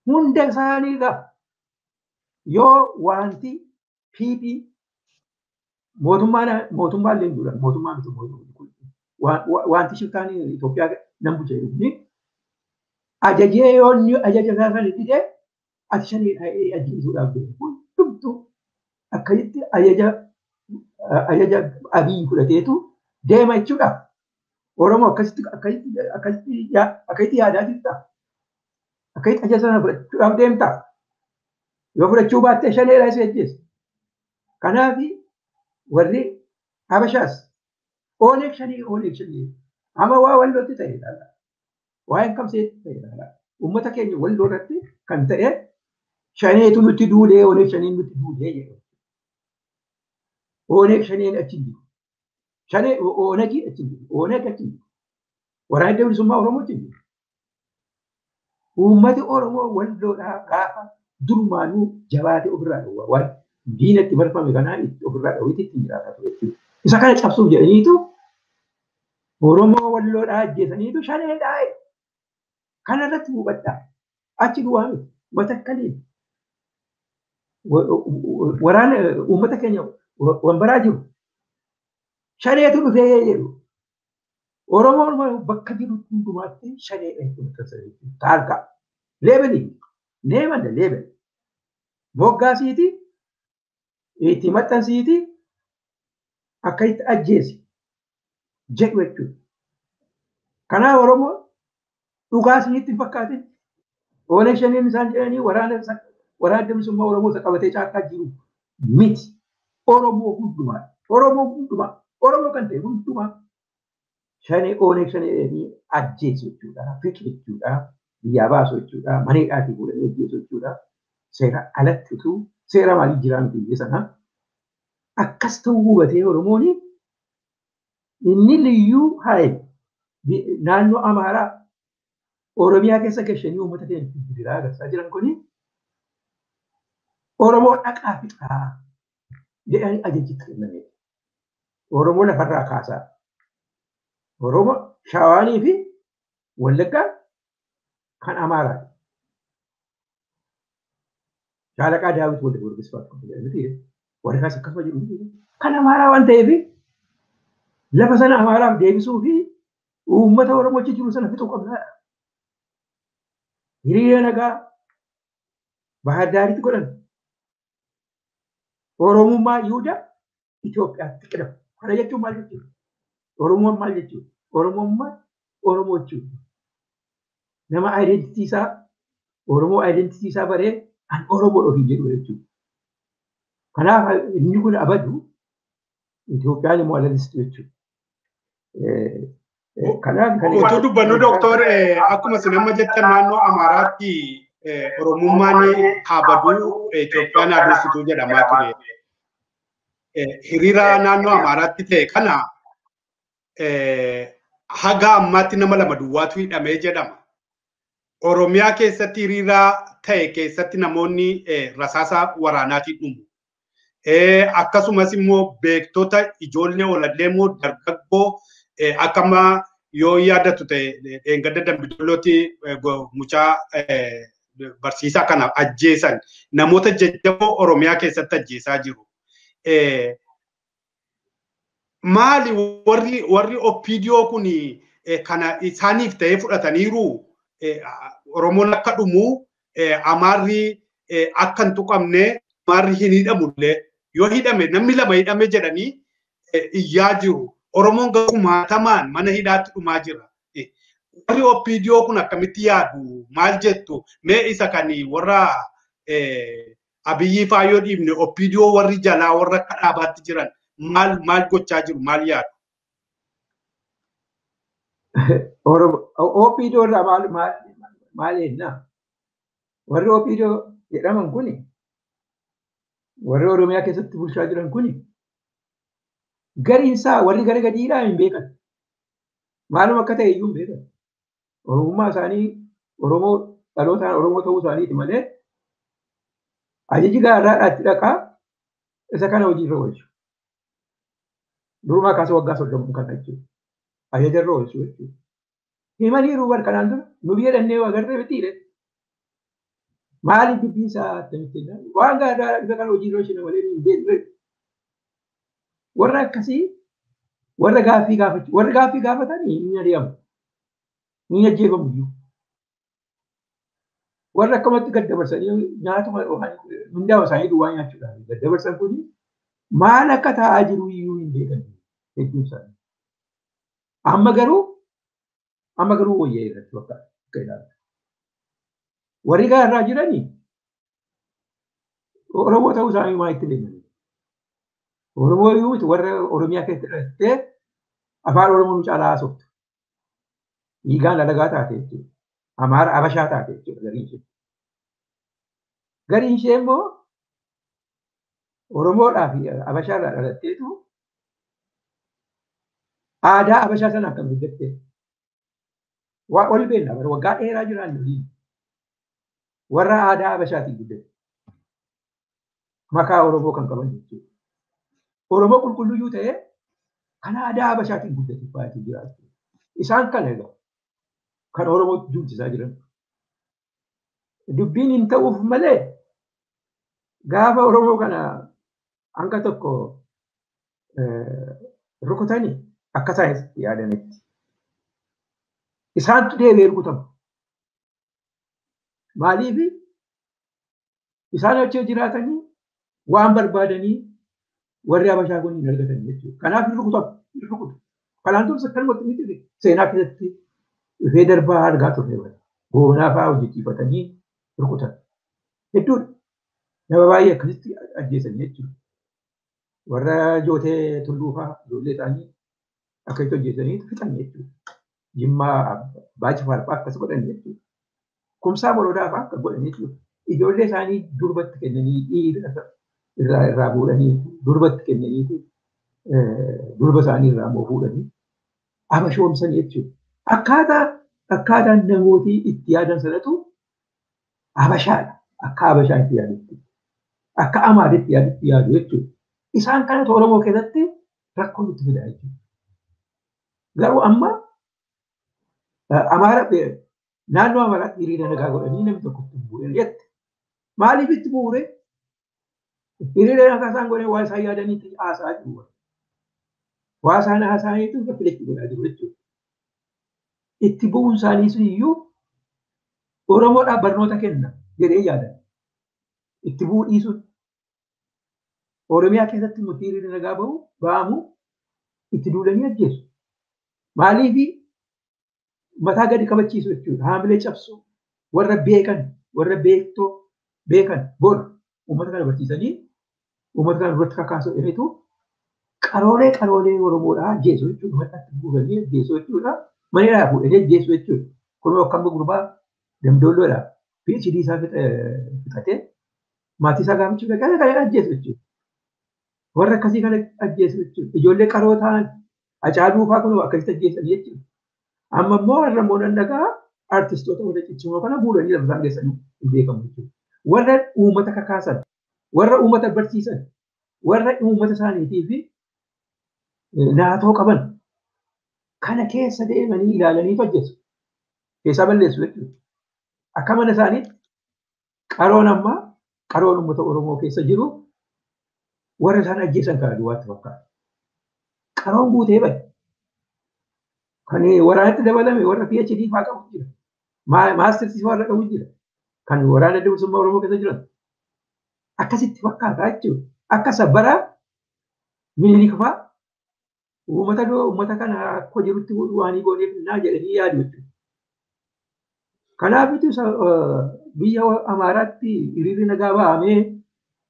Hunda isaanii egaa yoo wanti PP mootummaan illee hin jiru mootummaan miti wanti shiftaan Itoophiyaa nan bulcha jedhu ajajee yoo inni ajaja isaa sana dide ati shaneedha ajjeesuudhaaf deemu hundumtuu akkasitti ajaja Abiyyi fudhateetu deema jechuudha. Oromoo akkasitti akkasitti yaadaa jirta. Akkasitti ajaja sana fudhachuudhaaf deemta. Yoo fudhachuu baatte shaneedha isa ajjeesa. Kanaaf warri Habashaas Oneeg shanee Oneeg shanee amma waa wallootti ta'e ilaala. Waa'een kamseetti ta'e ilaala. Uummata keenya walloo irratti kan ta'e shaneetu nutti duulee Oneeg shaneen nutti duulee jedhu. Oneeg shaneen achi hin jiru. Shanee Oneegii achi hin jiru. Oneeg achi hin jiru. Waraanni adda bilisummaa Oromoo achi hin jiru. Uummati Oromoo walloodhaa gaafa durumaanuu jabaatee ofirraa dhowwa. Waan diinatti marfame kanaa ofirraa dhowwiti ittiin jiraataa ture jechuudha. Isa kana cabsuuf jedhaniitu Oromoo walloodhaa ajjeesaniitu shaneedhaa. Kana irratti hubadhaa. Achi duwwaa miti. Matakkaliin waraana uummata keenya wambaraa jiru. Shaneetu dhufee jedhu. Oromoon bakka jiru hundumaatti shaneedha jechuudha. Taargaa. Leebelii. Neemanda leebel. Moggaasiiti. Itti maxxansiiti. Akka itti ajjeesi. Jedhu jechuudha. Kanaaf Oromoon dhugaa isinitti hin fakkaatin. Oneeg shaneen isaan jedhanii waraana adda bilisummaa Oromoo isa qabatee caakkaa jiru miti. Oromoo hundumaa. Oromoo hundumaa. Oromoo kan ta'e hundumaa shanee Oneeg shanee jedhanii ajjeesu jechuudha. Fixu jechuudha. Biyyaa baasu jechuudha. Mana hidhaatii fuudhanii ajjeesu jechuudha. Seera alatti utuu seera maalii jiraa miti biyya sana. Akkas ta'uu hubatee Oromoon inni liyyuu haye naannoo Amaaraa Oromiyaa keessa gashanii uummata keenya gidiraa agarsiisaa jiran kuni Oromoo dhaqaa fixaa jedhanii ajajitti kenname. Oromoo lafarraa kaasaa. Oromoo Shawaanii fi Wallaggaa kan Amaaraati. Shaalaqaa Daawit Walda Goorgis fa'aa jedhamti. Warri kaas akkasuma jedhu. Kan Amaaraa waan ta'eef lafa sana Amaaraaf deebisuu fi uummata Oromoo achi jiru sana fixuu qabna. Hiriira nagaa Bahar Daaritti godhan. Oromummaa Yihudaa Itoophiyaatti qidhamu. Kana jechuun maal jechuudha? Oromummaan maal jechuudha? Oromummaan Oromoo jechuudha. Nama identity isaa Oromoo identity isaa baree an Oromoo ofiin jedhu jechuudha. Kanaaf inni kun abadu Itoophiyaan immoo alalistu jechuudha. Kanaaf kan Utuu dubbannu Dooktor, akkuma isin amma jettan naannoo Amaaraatti Oromummaan haa baduu, Itoophiyaan haa dursituu jedhamaa ture. Hiriira naannoo Amaaraatti ta'e kana haga ammaatti nama lama duwwaatu hidhamee jedhama. Oromiyaa keessatti hiriira ta'e keessatti namoonni rasaasa waraanaatiin dhumu. Akkasumas immoo beektota, ijoollee ol adeemoo, dargaggoo, akkama yoo yaadatu ta'e dheengadda Dambidollootti mucaa barsiisaa kana ajjeesan, namoota jajjaboo Oromiyaa keessatti ajjeesaa jiru. Maali warri OPDO kun kana isaaniif ta'ee fudhataniiru? Oromoon akka dhumu, Amaarri akka hin tuqamne, Amaarri hin hidhamullee, yoo hidhame namni lama hidhame jedhanii iyyaa jiru. Oromoon garuu kumaatamaan mana hidhaatti dhumaa jira. Warri OPDO kun akkamitti yaadu? Maal jettu? Mee isa kan warra Abiyyi faa yoo dhiibne, OPDO warri jalaa warra akka dhaabaatti jiran maal maal gochaa jiru? Maal yaadu? OPDO irraa maal maal maal jennaa? Warri OPDO jedhaman kuni, warri Oromiyaa keessatti bulchaa jiran kuni, gariin isaa warri gara gadiidhaa hin beekan. Maaluma akka ta'e iyyuu hin beekan. Oromummaa isaanii, Oromoo dhalootaan Oromoo ta'uu isaaniiti malee, ajaji gaarraadhaatti dhaqaa isa kana hojiirra oolchu. Durumaa kaasee waggaa 30 kana jechuudha. Ajajarra oolchu jechuudha. Himaniiru bar kanaan dura nu biyya dhannee agarree mitiire. Maaliif dubbiin isaa akkamitti waan gaarraa isa kana hojiirra oolchina malee hin beeknu. Warra akkasii, warra gaaffii gaafachuu, warra gaaffii gaafatanii ni ari'amu. Ni ajjeefamu iyyuu. Warra akkamatti gad dabarsanii nyaatuma mindaa isaanii duwwaa nyaachuudhaan gad dabarsan kuni maal akka ta'aa jiru iyyuu hin beekan hedduun isaanii. Amma garuu wayyaa irratti bakka akka ilaaltu. Warri gaarraa jiranii Oromoo ta'uu isaanii maa itti beekan? Oromoo iyyuu miti, warra Oromiyaa keessatti dhalattee afaan Oromoo nu caalaa haasoftu. Dhiigaan alagaa taate jechuudha. Amaara Abashaa taate jechuudha gariin ishee. Gariin ishee immoo Oromoodhaa fi Abashaarraa dhalatteetu aadaa Abashaa sana akkam guddatte. Waa ol beekna bara waggaa dheeraa jiraan waliin. Warra aadaa Abashaatiin guddate. Makaa Oromoo kan qaban jechuudha. Oromoo qulqulluyyuu ta'ee kan aadaa Abashaatiin guddate baay'ee jiraatu. Isaan kana egaa kan Oromoo duulchisaa jiran. Dubbiin hin ta'uuf malee gaafa Oromoo kana hanga tokko rukutanii akka isaan yaadanitti. Isaantu deebi'ee rukutama. Maaliif isaan achi jiraatanii waan barbaadanii warri Habashaa kun hin argatan jechuudha. Kanaaf hin rukutamu. Hin rukutu. Kanaan dursa akkanumatti miti, seenaa keessatti dhufee darbaa argaa turre. Goonaa fa'aa hojjechiifatanii rukutan. Hedduudha. Nama baay'ee akkasitti ajjeesan jechuudha. Warra Jootee Tulluu fa'aa ijoollee isaanii akkasitti hojjetanii fixan jechuudha. Jimmaa Baaci fa'aa akkas godhan jechuudha. Kumsaa Morodaa fa'aa akka godhan jechuudha. Ijoollee isaanii durbatti kennanii, dhiira irraa fuudhanii durbatti kennanii, durba isaanii irraa immoo fuudhanii abashoomsan jechuudha. Akkaataan namootii itti yaadan sanatu Abashaadha. Akka Abashaa itti yaadutti. Akka Amaaritti yaadutti yaadu jechuudha. Isaan kanatu Oromoo keessatti rakkoo nutti fida jechuudha. Garuu amma Amaara naannoo Amaaraatti hiriira nagaa godhanii namni tokko itti bu'ee jette. Maaliif itti bu'uure? Hiriira nagaa isaan godhanii waa isaan yaadaniitti haasa'aa jiru. Waa isaan haasa'aniitu reflect godhaa jiru jechuudha. Itti bu'uun isaanii sun iyyuu Oromoodhaaf barnoota kenna jedhee yaadan. Itti bu'uu dhiisuun. Oromiyaa keessatti immoo hiriirri nagaa bahu ba'amu itti duulanii ajjeesu. Maaliif mataa gadi kabachiisu jechuudha. Haamilee cabsu warra beekan warra beektoo beekan bor uummata kana barsiisanii uummata kana duratti kakaasu jedhetu qaroolee qaroolee Oromoodhaa ajjeesu jechuudha. Mataatti guuranii ajjeesu jechuudha. Maniidhaa fuudhanii ajjeesu jechuudha. Kunoo akkam gurbaa Damdoolloodha. PhD isaa fixatee maatii isaa gaafachuu dhaqee kana ajjeesu jechuudha. Warra akkasii kana ajjeesu jechuudha. Ijoollee qaroo ta'an Hacaaluu fa'aa kunoo akkasitti ajjeesan jechuudha. Amma immoo warra immoo dhagaa artistoota warra ciccimoo kana guuranii lafa isaan geessanii hin beekamu jechuudha. Warra uummata kakaasan, warra uummata barsiisan, warra uummata isaaniitii fi naatoo qaban kana keessa deemanii ilaalanii ajjeesu. Keessaa balleessu jechuudha. Akka mana isaaniitti qaroon ammaa qaroon uummata Oromoo keessa jiru warra isaan ajjeesan kana duwwaatti fakkaata. Qaroon guutee bade. Kan waraanatti dabalame warra PhD fa'aa qabu jira. Maastirsii warra qabu jira. Kan waraana bilisummaa Oromoo keessa jiran. Akkasitti fakkaata jechuudha. Akka sabbara Minilik fa'aa uummata kana akka jirutti waanii gooneef naa jedhanii yaadu jechuudha. Kanaafitu biyya Amaaraatti hiriirri nagaa bahamee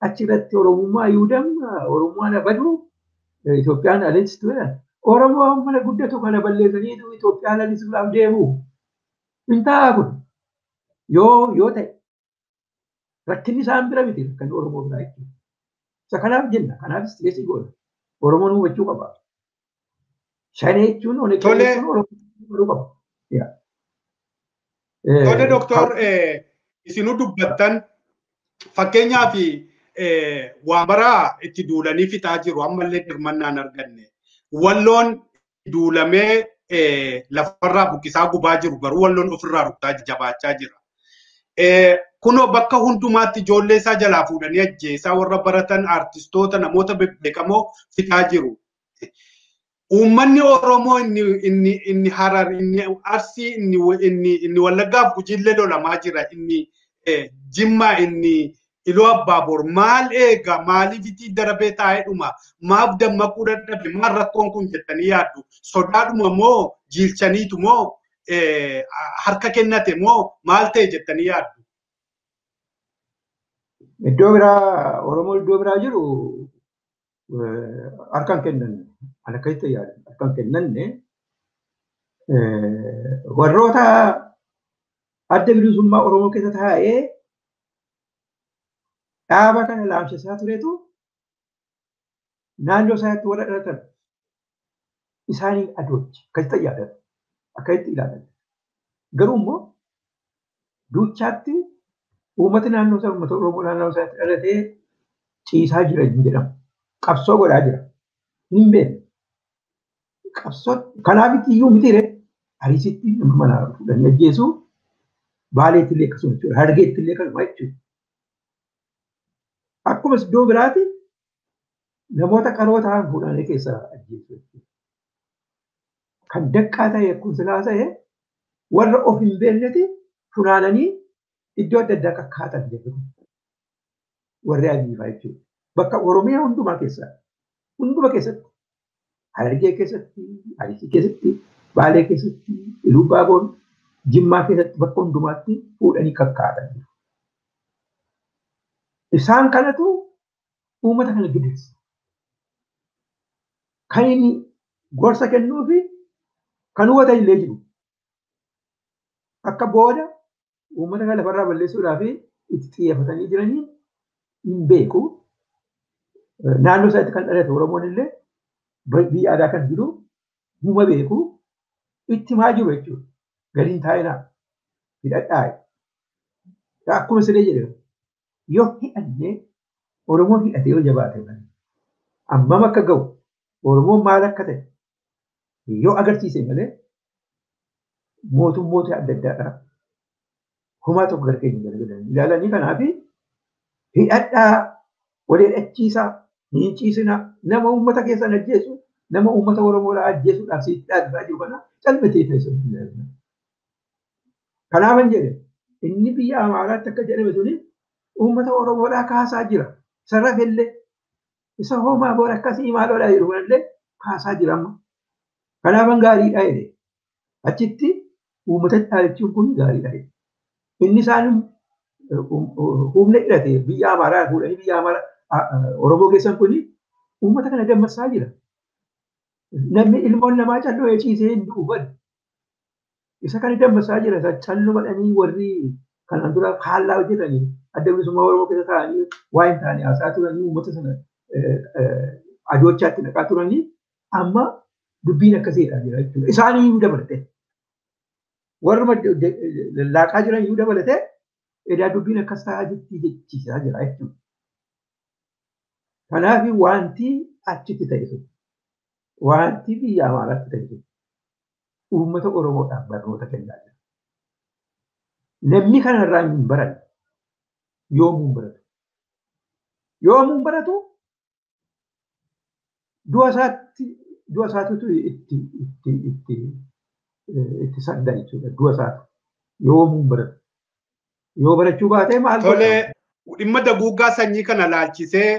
achirratti Oromummaa Yihuudaan Oromummaan badu Itoophiyaan aleessitu jedhan. Oromoo mana guddatu kana balleessanii Itoophiyaan aleessuudhaaf deemu. Hin ta'a kun yoo ta'e rakkinni isaan bira miti kan Oromoo biraa jechuudha. Isa kanaaf jenna kanaaf istireesii goona. Oromoon hubachuu qaba. Shanee jechuun Oneg jechuun Oromoo hubachuu qaba. Tole doktor isinuu dubbattan fakkeenyaaf waan baraa itti duulanii fixaa jiru ammallee dirmannaan arganne. Walloon duulamee lafarraa buqqisaa gubaa jiru garuu walloon ofirraa rukutaa jabaachaa jira. Kunoo bakka hundumaatti ijoollee isaa jalaa fuudhanii ajjeesaa warra baratan artistoota namoota bebbeekamoo fixaa jiru. Uummanni Oromoo inni Harar, inni Arsii, inni Wallaggaaf Gujiillee lolamaa jira, inni Jimmaa, inni Iluu Abbaaboor maal eega maaliif itti darabee taa'ee dhuma maaf dammaquu dadhabe maal rakkoon kun jettanii yaaddu sodaadhuma moo jiilchaniitu moo harka kennate moo maal ta'e jettanii yaaddu. Iddoo biraa Oromoo iddoo biraa jiru harkaan kennan ani akkasitti yaadu harkaan kennanne warroota adda bilisummaa Oromoo keessa taa'ee dhaaba kana laamsisaa turetu naannoo isaatti warra dhalatan isaanii adoochi akkasitti yaadan akkasitti ilaalan. Garuu immoo duuchaatti uummati naannoo isaa uummata Oromoo naannoo isaatti dhalatee ciisaa jira hin jedhamu. Qabsoo godhaa jira. Hin beekne. Qabsoo kanaaf iyyuu miti ree Arsiitti nama manaa fuudhanii ajjeesu Baaleetti illee akkasuma jechuudha. Harargeetti illee kanuma jechuudha. Akkuma iddoo biraatti namoota qaroo ta'an fuudhanii keessaa ajjeesu jechuudha. Kan daqqaa ta'e akkuma silaa ta'e warra of hin beekneti funaananii iddoo adda addaa kakkaatan jedhu. Warri adiifaa jechuudha. Bakka Oromiyaa hundumaa keessaa hunduma keessatti Harargee keessatti, Arsii keessatti, Baalee keessatti, Iluu Abbaaboor, Jimmaa keessatti bakka hundumaatti fuudhanii kakkaatan. Isaan kanatu uummata kana gidirsa. Kan inni gorsa kennuu fi kan hubatan illee jiru. Akka booda uummata kana lafarraa balleessuudhaaf itti xiyyeeffatanii jiranii hin beeku. Naannoo isaatti kan dhalate Oromoon illee biyya aadaa kan jiru huma beeku itti himaa jiru jechuudha. Galiin taa'inaa hidhadhaa. Akkuma siree jedhama. Yoo hidhannee Oromoon hidhatee yoo jabaate malee ammam akka ga'u Oromoon maal akka ta'e yoo agarsiise malee mootummoota adda addaadhaa homaa tokko gara keenya garagalan ilaalanii kanaaf hidhadhaa wal hidhachiisaa hin ciisinaa nama uummata keessan ajjeesu nama uummata Oromoodhaa ajjeesuudhaaf sitti dhaabbataa jiru kana calmatee keessatti ilaalina. Kanaafan jedhe inni biyya Amaaraatti akka jedhame suni uummata Oromoodhaa kaasaa jira. Sarrafellee isa homaa boora akkasii maaloodhaa jiru kanallee kaasaa jira amma. Kanaafan gaariidha jedhe. Achitti Uummatatti dhaadachuun kun gaariidha. Inni isaan humna hidhate biyya Amaaraa fuudhanii biyya Amaaraa Oromoo keessan kun uummata kana dammaqsaa jira. Namni ilmoon namaa calloo ciisee hin du'u badu. Isa kana dammaqsaa jira. Isa calloo godhanii warri kanaan dura faallaa hojjetanii adda bilisummaa Oromoo keessa taa'anii waa hin taane haasaa turanii uummata sana adoochaatti naqaa turanii amma dubbiin akkasiidha jira jechuudha. Isaanii iyyuu dabalatee. Warra laaqaa jiran iyyuu dabalatee edaa dubbiin akkas ta'aa jirti jechiisaa jira jechuudha. Kanaaf wanti achitti ta'e sun wanti biyya Amaaraatti ta'e sun uummata Oromoodhaaf barnoota kennaa jira. Namni kanarraa hin baranne yoomuu hin baratu. Yoomuu hin baratu du'a isaatitu itti sadda jechuudha. Du'a isaatu yoomuu hin baratu. Yoo barachuu baate maal godha? Tole dhimma daguuggaa sanyii kana laalchisee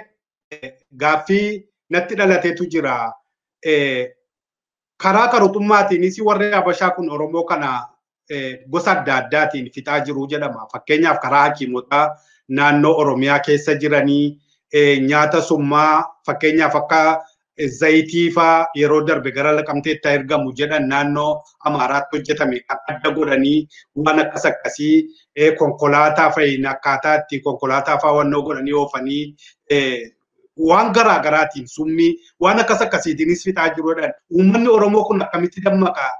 gaaffii natti dhalateetu jira. Karaa qaruxummaatiinis warri Habashaa kun Oromoo kana gosa adda addaatiin fixaa jiru jedhama. Fakkeenyaaf karaa hakiimotaa naannoo Oromiyaa keessa jiranii nyaata summaa fakkeenyaaf akka zayitii faa yeroo darbe gara Laqamteetti ergamu jedhan naannoo Amaaraatti hojjetame kan adda godhanii waan akkas akkasii konkolaataa fa'iin akkaataa itti konkolaataa fa'aa wannoo godhanii oofanii waan garaa garaatiin summii waan akkas akkasiitiinis fixaa jiru jedhan. Uummanni Oromoo kun akkamitti dammaqa?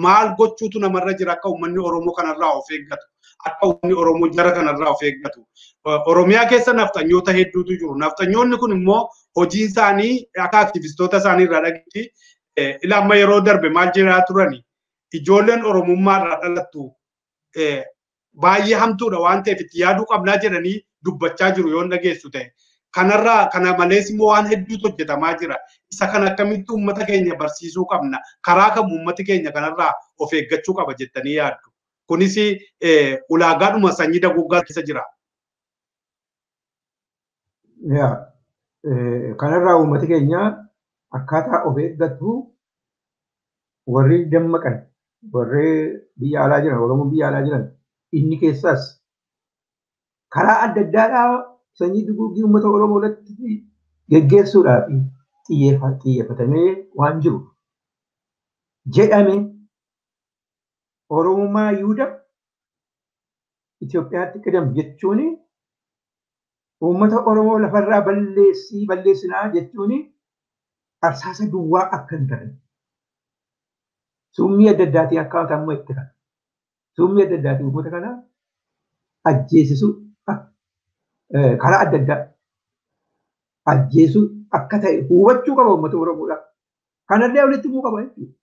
Maal gochuutu namarra jira akka uummanni Oromoo kanarraa of eeggatu? Akka uummanni Oromoo jara kanarraa of eeggatu? Oromiyaa keessa nafxanyoota hedduutu jiru. Nafxanyoonni kun immoo hojii isaanii akka aktivistoota isaanii irraa dhageetti ila amma yeroo darbe maal jedhaa turani? Ijoolleen Oromummaa irraa dhalattu baay'ee hamtuudha waan ta'eef itti yaaduu qabnaa jedhanii dubbachaa jiru yoon dhageessu ta'e. Kanarraa kana malees immoo waan hedduutu hojjetamaa jira. Isa kana akkamitti uummata keenya barsiisuu qabna? Karaa kam uummati keenya kanarraa of eeggachuu qaba jettanii yaaddu? Kunis ulaagaadhuma sanyii daguuggaa keessa jira. Kanarraa uummati keenya akkaataa of eeggatu warri dammaqan warri biyya alaa jiran Oromoon biyya alaa jiran inni keessaas karaa adda addaadhaa sanyii duguuggii uummata Oromoo irratti geggeessuudhaaf xiyyeeffatamee waan jiru jedhame Oromummaa Yihudaa Itoophiyaatti qidam jechuun uummata Oromoo lafarraa balleessinaa jechuun arsaasa duwwaa akka hin taane summii adda addaatiin akkaataa amma itti kana summii adda addaatiin uummata kana ajjeesisuu karaa adda addaa ajjeesuu akka ta'e hubachuu qaba uummata Oromoodha. Kanallee walitti himuu qaba jechuudha.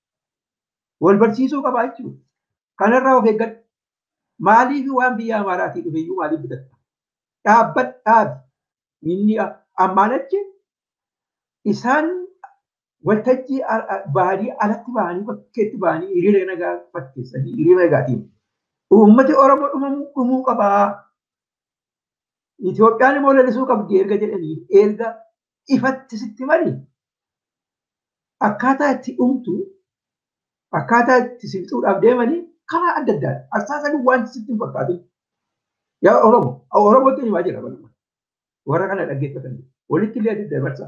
Wal barsiisuu qaba jechuudha. Kanarraa of eeggadhu. Maaliif waan biyya Amaaraatii dhufe iyyuu maaliif bitatta? Dhaabbadhaabi. Inni ammaan achi isaan waltajjii bahanii alatti bahanii bakkeetti bahanii hiriira nagaa fakkeessanii hiriira nagaatiin uummati Oromoo dhumuu qabaa. Itoophiyaan immoo lalisuu qabdi erga jedhanii erga ifatti sitti mali akkaataa itti dhumtu akkaataa itti siqxuudhaaf deemanii karaa adda addaadha. Arsaasanii waan sitti hin fakkaatin. Yaa Oromoo, Oromootti himaa jira bal'uma. Warra kana dhaggeeffatan walitti illee adda dabarsa.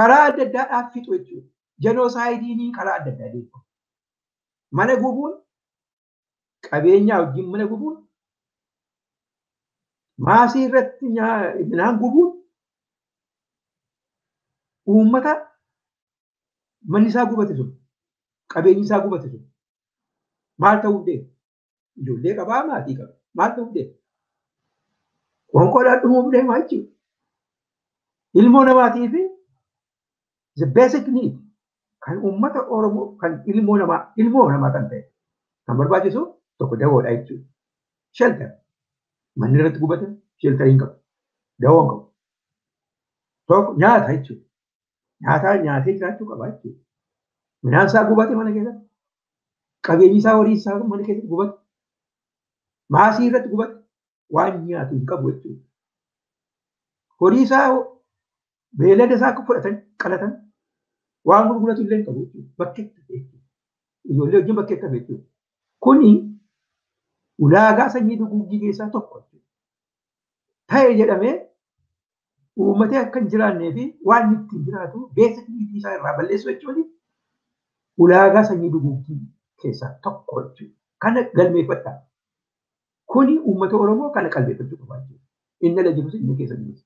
Karaa adda addaadhaaf fixu jechuudha. Jenoosaaydiin karaa adda addaa deemu. Mana gubuun qabeenyaa wajjin mana gubuun maasii irratti midhaan gubuun uummata manni isaa gubate sun qabeenyi isaa gubate sun maal ta'uuf deema? Ijoollee qabaa maatii qaba. Maal ta'uuf deema? Qoonqoodhaan dhumuuf deema jechuudha. Ilmoo namaatii fi the basic need kan uummata Oromoo kan ilmoo namaa kan ta'e kan barbaachisu tokko dawoodha jechuudha. Shelter. Manni irratti gubate shelter hin qabu. Dawoo hin qabu. Tokko nyaata jechuudha. Nyaataa nyaatee jiraachuu qaba jechuudha. Midhaan isaa gubate mana keessatti. Qabeenyi isaa horii isaa mana keessatti gubate. Maasii irratti gubate. Waan nyaatu hin qabu jechuudha. Horii isaa beelada isaa akka fudhatan qalatan waan gurguratu illee hin qabu jechuudha. Bakkeetti hafe jechuudha. Ijoollee wajjin bakkeetti hafe jechuudha. Kuni ulaagaa sanyii duguuggii keessaa tokko ta'e jedhamee uummatee akka hin jiraannee fi waan ittiin jiraatu beeksisa isaa irraa balleessu jechuun ulaagaa sanyii duguuggii keessaa tokko jechuudha. Kana galmeeffadhaa. Kuni uummata Oromoo kana qalbeeffachuu qaba jechuudha. Inni ala jirus inni keessa jirus.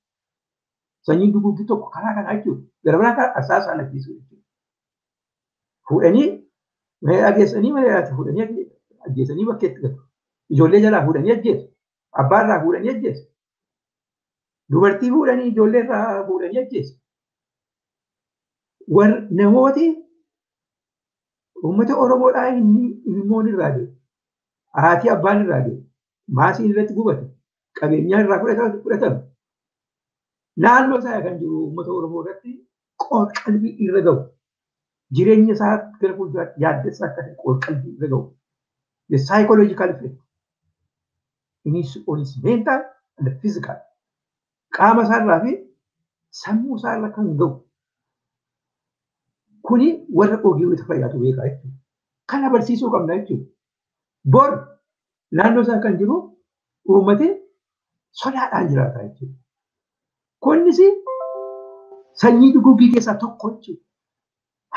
Sanyiin duguuggii tokko karaa kanaa jechuudha. Gara biraa karaa arsaasaa lakkisuu jechuudha. Fuudhanii mana geessanii mana yaatti fuudhanii ajjeesanii bakkeetti gatu. Ijoollee jalaa fuudhanii ajjeesu. Abbaa irraa fuudhanii ajjeesu. Dubartii fuudhanii ijoollee irraa fuudhanii ajjeesu. Namooti uummata Oromoodhaa inni ilmoon irraa deemu. Haati abbaan irraa deemu. Maasiin irratti gubate. Qabeenyaan irraa fudhatame. Naannoo isaa kan jiru uummata Oromoo irratti qalbii irra gahu. Jireenya isaa gara fuulduraatti yaaddessaa akka ta'e qalbii irra gahu. The psychological effect in his, on his mental and the physical. Qaama isaarraa fi sammuu isaarra kan gahu. Kuni warra ogeeyyii fayyaatu beekaa jechuudha. Kana barsiisuu qabna jechuudha. Bor naannoo isaa kan jiru uummati sodaadhaan jiraata jechuudha. Kunis sanyii duguuggii keessaa tokko jechuudha.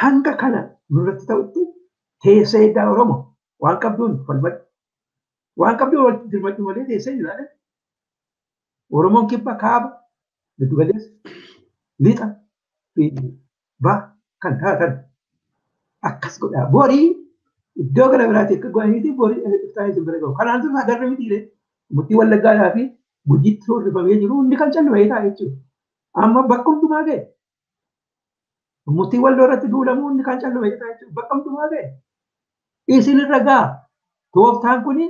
Hanga kana nurratti ta'utti teessee iddaa Oromoo waan qabduun falmadhu. Waan qabduun walitti dirmadhu malee teessee jiraata. Oromoon kibba kaaba giddu galeessa lixa fi ba'a kan taatan akkas godhaa. Borii iddoo gara biraatti akka godhaniiti borii iftaan isin bira gahu. Kanaan dura agarra mitiire murtii Wallaggaadhaa fi Gujiitti horrifamee jiru hundi kan callume ta'a jechuudha. Amma bakka hundumaa ga'e. Murtii Walloo irratti duulamuu hundi kan callume ta'a jechuudha. Bakka hundumaa ga'e. Isin irra ga'a. Tooftaan kuni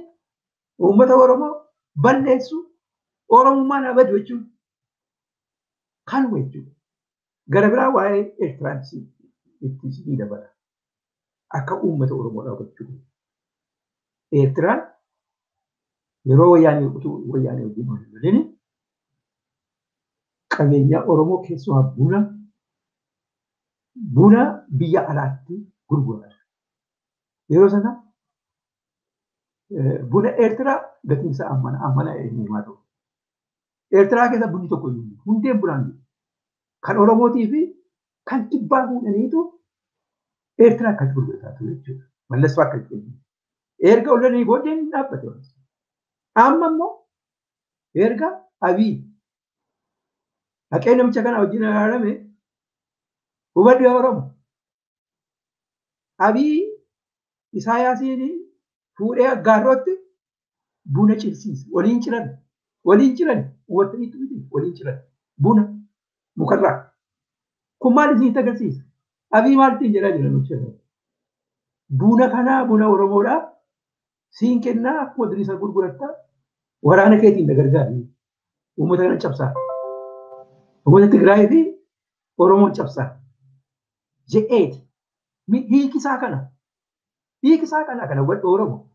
uummata Oromoo balleessu Oromummaan abadu jechuudha. Kanuma jechuudha. Gara biraa waa'ee Eertiraan itti isinii dabala. Akka uummata Oromoodhaa gochuu. Eertiraan yeroo wayyaanee utuu wayyaanee wajjin wal lolini qabeenya Oromoo keessumaa buna biyya alaatti gurgurata. Yeroo sana buna Eertiraa gatiin isaa ammana eenyumaa ta'u. Eertiraa keessa bunni tokko iyyuu hundeen bunaan jiru. Kan Oromootii fi kan kibbaa fuudhaniitu Eertiraa akkatti gurgurataa ture jechuudha. Mallattoo akka jedhamu. Erga olanii booddee ni dhaabbate. Amma immoo erga Abiy haqee namicha kana wajjin araarame hubadhu yaa Oromo. Abiy Isaayaasiin fuudhee aggaarrootti buna cirsiise. Waliin ciran. Waliin ciran. Hubattaniitu miti waliin ciran. Buna mukarraa. Kun maal isinitti agarsiisa? Abiy maal ittiin jedhaa jira namicha kana? Buna kanaa buna Oromoodhaa siin kennaa akkuma durii isa gurgurattaa waraana keetiin na gargaari. Uummata kana cabsaa. Uummata Tigraayii fi Oromoon cabsaa. Je'eeti. Hiikisaa kana. Hiikisaa kana kana hubadhu Oromoo.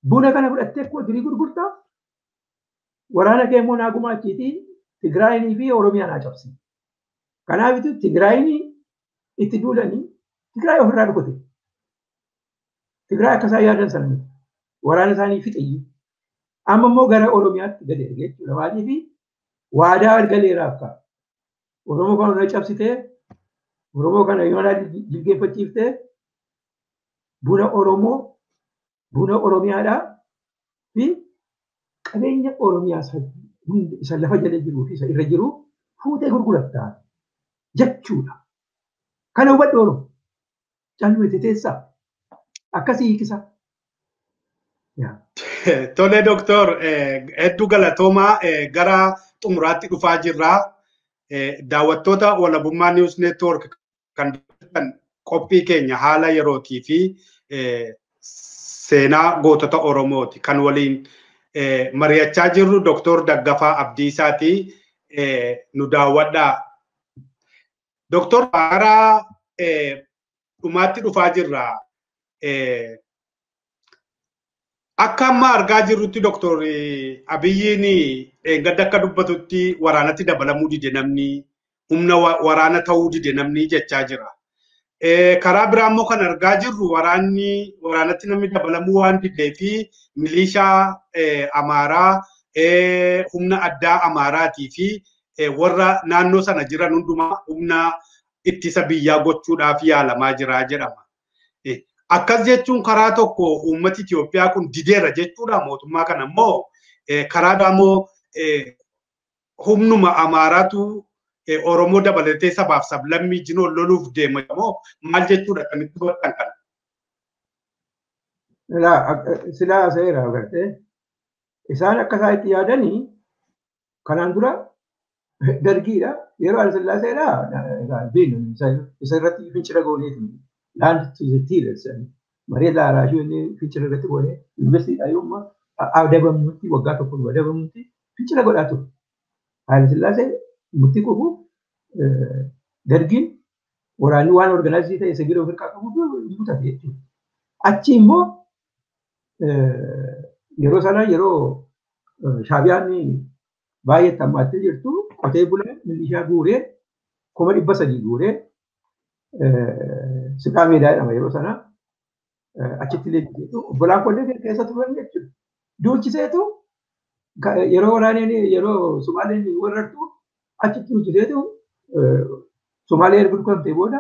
Buna kana fudhattee akkuma durii gurgurtaa waraana kee immoo naa gumaachiitii Tigraayinii fi Oromiyaa naa cabsi. Kanaafitu Tigraayinii itti duulanii Tigraay ofirraa dhukute. Tigraay akka isaan yaadan sana miti. Waraana isaanii fixeyyuu. Amma immoo gara Oromiyaatti gadi erge jechuudha. Maaliif waadaa galeeraaf ka'a. Oromoo kana na cabsitee Oromoo kana yoonaa jilgeenfachiiftee buna Oromoo buna Oromiyaadhaa fi qabeenya Oromiyaa isa lafa jala jiruu fi isa irra jiru fuutee gurgurattaa jechuudha. Kana hubadhu Oromoo. Callume teessaa. Akkasii hiikisa. Tole Doktor, hedduu galatoomaa gara xumuraatti dhufaa jirra. Daawwattoota Walabummaa News Network kan qophii keenya haala yerootii fi seenaa gootota Oromooti kan waliin mari'achaa jirru Doktor Daggafaa Abdiisaati nu daawwadhaa. Doktor, gara dhumaatti dhufaa jirra. Akka amma argaa jirrutti Doktor Abiyyiin gadda akka dubbatutti waraanatti dabalamuu dide namni humna waraana ta'uu dide namni jechaa jira. Karaa biraa immoo kan argaa jirru waraanatti namni dabalamuu waan didee fi milishaa Amaaraa, humna addaa Amaaraatii fi warra naannoo sana jiran hundumaa humna ittisa biyyaa gochuudhaaf yaalamaa jira jedhama. Akkas jechuun karaa tokko uummati Itoophiyaa kun dideera jechuudha. Mootummaa kana immoo karaa biraa immoo humnuma Amaaraatu Oromoo dabalatee sabaaf sablammii jinoo loluuf deema moo maal jechuudha kamitti hubattan kana? Silaa seera agartee isaan akka isaan itti yaadanii kanaan dura dargiidha. Yeroo Hayilesillaaseedha isa irratti fincila gooneeti. Land to the tillers maree laaraashuu inni fincila irratti goonee yuunivarsiitiidha yoomma adabamnutti waggaa tokko nu adabamnutti fincila godhaa ture. Hayilesillaasee murtii qabu dargiin waraanni waan organaayizii ta'e isa biroo hirkaa qabu butate jechuudha. Achi immoo yeroo sana yeroo Shaabiyaan baay'ee hammaattee jirtu qotee bulaa milishaa guuree 300,000 guuree siqaa meedaa jedhama yeroo sana achitti leenjiseetu obbolaan kollee keessa turan jechuudha. Duulchiseetu yeroo waraaneen yeroo Sumaaleen warrartu achitti duulchiseetu Sumaalee erga dhukamtee booda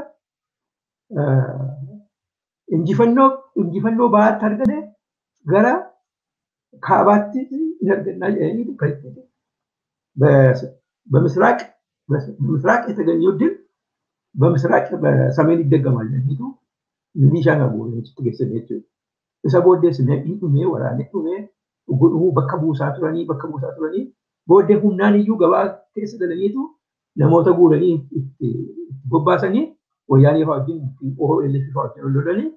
injifannoo bahaatti argate gara kaabaatti hin argannaa jedhanii kan በምስራቅ የተገኘው ድል በምስራቅ በሰሜን ይደገማል የሚሉ ሚሊሻ ነው ትገሰለች isa booddees namni dhumee waraanni dhumee godhuu bakka buusaa turanii booddee humnaan iyyuu gabaa keessa galaniitu namoota guuranii itti bobbaasanii wayyaanee fa'aa wajjin OLF fa'aa wajjin lolanii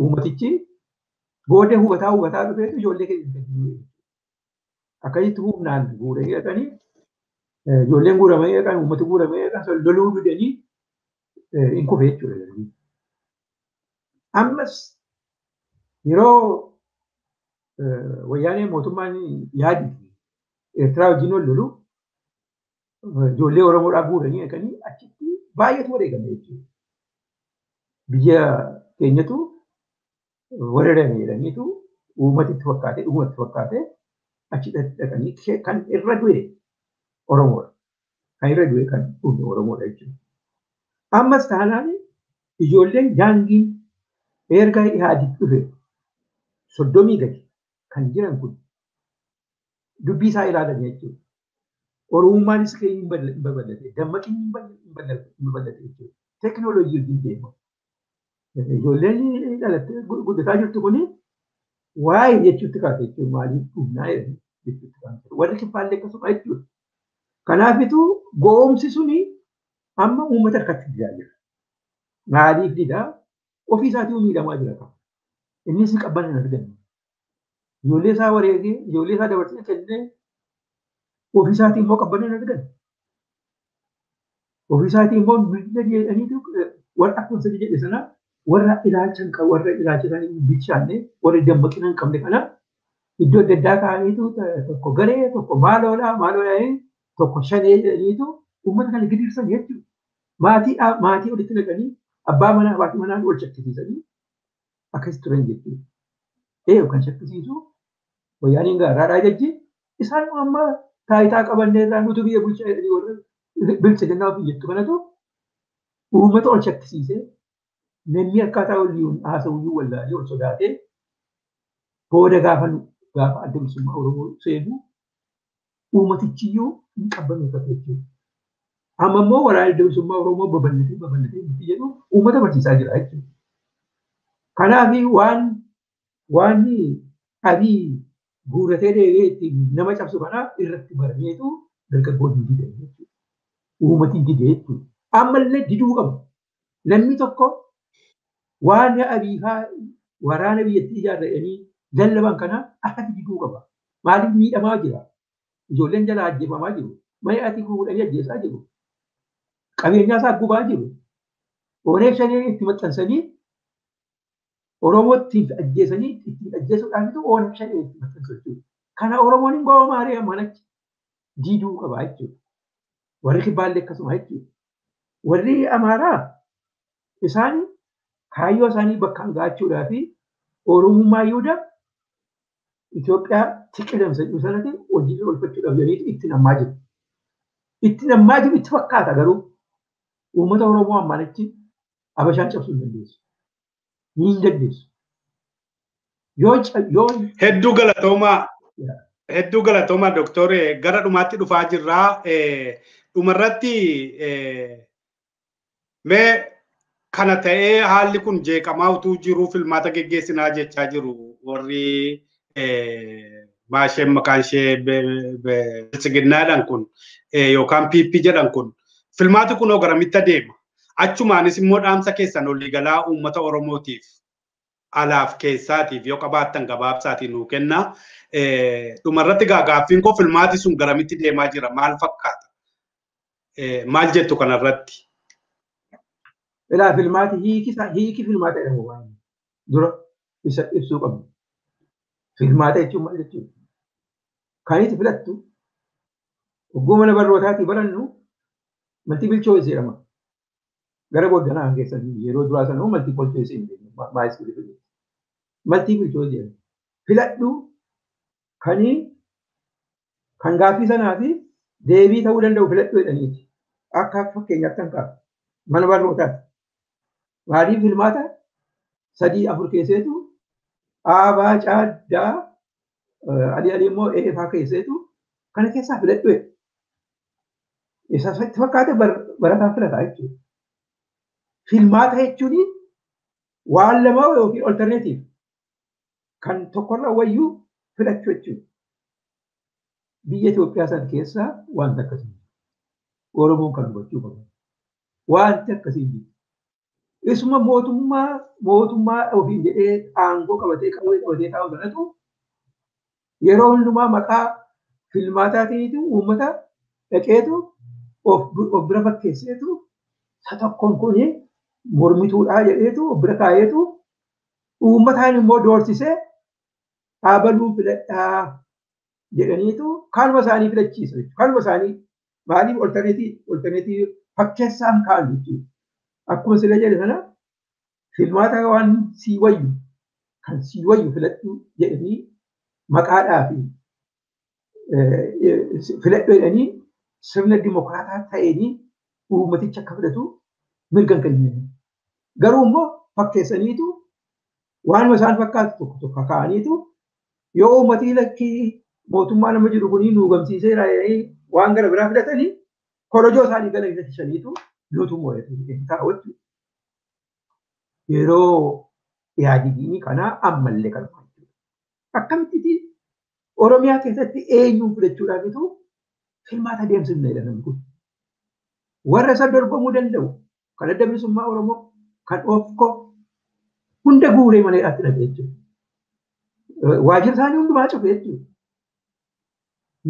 uummatichi booddee hubataa dhufeetu ijoollee keessa akkasitti humnaan guuranii dhaqanii ijoolleen guuramanii dhaqan uummati guuramanii dhaqan loluu didanii hin kufe jechuudha. Ammas yeroo wayyaanee mootummaan yaadi Eertiraa wajjin wal lolu ijoollee Oromoodhaa guuranii dhaqanii achitti baay'eetu wareegame jechuudha. Biyya keenyatu weerarame jedhaniitu uummatitti fakkaatee dhugumatti fakkaatee achi dhaqanii kan irra du'e Oromoodha. Kan irra du'e kan dhume Oromoodha jechuudha. Ammas taanaan ijoolleen gaangiin erga Ihaadiq dhufe 30 gadi kan jiran kun dubbii isaa ilaalan jechuudha. Oromummaanis kee hin babal'ate, dammaqinni hin babal'ate jechuudha. Teekinooloojii wajjin deema. Ijoolleen dhalattee guddataa jirtu kuni waa'ee jechuutti kaate jechuudha. Maaliif dhumnaa jechuutti kaate. Warri kibbaallee akkasuma jechuudha. Kanaafituu goomsi suni amma uummata harkatti didaa jira. Maaliif didaa? Ofii isaatii miidhamaa jira qaba. Innis qabbana hin arganne. Ijoollee isaa wareegee, ijoollee isaa dabarsee kennee ofii isaatii immoo qabbana hin arganne. Ofii isaatii immoo mirga jedhaniitu warra akkuma sadi jedhe sana warra ilaalcha hin qabne, warra ilaalcha isaanii hin bilchaanne, warra dammaqina hin qabne kana iddoo adda addaa kaa'aniitu tokko garee, tokko maaloodhaa, tokko shanee jedhaniitu uummata kana gidirsan jechuudha. Maatii walitti naqanii abbaa manaa abbaa manaan wal shakkisiisanii akkas turan jechuudha. Kan shakkisiisu wayyaaniin gaaraadhaa jechi isaan amma taayitaa qabannee irraa nutu biyya bulchaa jedhanii warra bilcha ofii jettu kanatu uummata ol shakkisiisee namni akkaataa waliin haasa'uyyuu wallaalee ol sodaatee booda gaafa adda bilisummaa Oromoo seenu uummatichiyyuu hin qabbaneeffate jechuudha. Amma immoo waraana adda bilisummaa Oromoo babal'atee miti jedhu uummata barsiisaa jira jechuudha. Kanaaf waan Abiy guuratee deebi'ee ittiin nama cabsu kanaaf irratti barameetu dargaggoonni didan jechuudha. Uummati dide jechuudha. Ammallee diduu qabu. Namni tokko waan Abiy fa'aa waraana biyyattii ijaarratanii lallaban kana akkatti diduu qaba. Maaliif miidhamaa jira? Ijoolleen jalaa ajjeefamaa jiru. Mana ati fuudhanii ajjeesaa jiru. Qabeenyaa isaa gubaa jiru. Oneef shanee itti maxxansanii Oromootti ajjeesanii ittiin ajjeesuudhaanitu oneef shanee itti maxxansu jechuudha. Kana Oromoon hin gowwaa maaree manatti diduu qaba jechuudha. Warri kibbaallee akkasuma jechuudha. Warri Amaaraa Isaan kaayyoo isaanii bakkaan ga'achuudhaa fi Oromummaa Yihudaa Itoophiyaa tiqidamsa jedhu sanatti hojii oolfachuudhaaf jedhanii itti nammaa jiru. Itti nammaa jiru itti fakkaata garuu uummata Oromoo ammaan achi Habashaan cabsuu hin dandeessu. Ni hin dandeessu. Yoo Hedduu galatoomaa. Hedduu galatoomaa doktore gara dhumaatti dhufaa jirraa. Dhumarratti mee kana ta'ee haalli kun jeeqamaa utuu jiruu filmaata geggeessinaa jechaa jiru warri baasheen maqaan ishee biltsiginnaadhaan kun yookaan PP jedhan kun filmaati kunoo garamitti adeema. Achumaanis immoo dhaamsa keessan waliigalaa uummata Oromootiif alaaf keessaatiif yoo qabaattan gabaabsaatiin nuu kenna. Dhumarratti gaaffiin koo filmaati sun garamitti deemaa jira maal fakkaata? Maal jettu kanarratti? Ilaa filmaati hiiki filmaata jedhamu waan dura isa ibsuu qabnu. Filmaata jechuun maal jechuudha? Kan itti filattu ogguu mana barnootaatii barannu multiple choice jedhama. Gara booddanaa keessatti yeroo duraa sana multiple choice hin beeknu maayiskuulii filattu. Multiple choice jedhama. Filadhu kan gaaffii sanaa fi deebii ta'uu danda'u filadhu jedhaniiti. Akka fakkeenyaatti kan kaa'u mana barnootaati. Maaliif filmaata 3 4 keesseetu A, B, C, D, adii adii immoo E faa keesseetu kana keessaa filadhu jedhu. Isa itti fakkaate barataan filataa jechuudha. Filmaata jechuun waan lama yookiin alternative kan tokkorra wayyuu filachuu jechuudha. Biyya Itoophiyaa sana keessaa wanta akkasii jiru. Oromoon kan hubachuu qabu. Wanti akkasii jiru. Isuma mootummaa ofiin jedhee aangoo qabatee qawwee qabatee taa'u sanatu yeroo hundumaa maqaa filmaataatiinitu uummata dhaqeetu of bira fakkeesseetu isa tokkoon kun mormituudhaa jedheetu of bira kaa'eetu uummataan immoo doorsisee dhaabaluun filadhaa jedhaniitu kanuma isaanii filachiisa jechuudha. Kanuma isaanii maaliif olterneetii fakkeessaan kaa'an jechuudha. Akkuma sila jedhe sana filmaata waan sii wayyu kan sii wayyu filadhu jedhanii maqaadhaa fi filadhu jedhanii sirna dimokiraataa ta'eenii uummaticha akka filatu mirga hin kennine. Garuu immoo fakkeessaniitu waanuma isaan fakkaatu tokko tokko kaa'aniitu yoo uummatii lakkii mootummaa nama jiru kunii nu gamsiiseera jedhanii waan gara biraa filatanii korojoo isaanii gara filatishaniitu nutu moo'atu taa'u jechuudha. Yeroo yaadidiin kanaa ammallee kan jechuudha. Akkamitti Oromiyaa keessatti eenyuun filachuudhaafitu filmaata deemsifna jedha namni kun. Warra isa dorgomuu danda'u kan adda bilisummaa Oromoo kan OFCO hunda guuree mana hidhaatti dhaqe jechuudha. Waajjira isaanii hundumaa cufe jechuudha.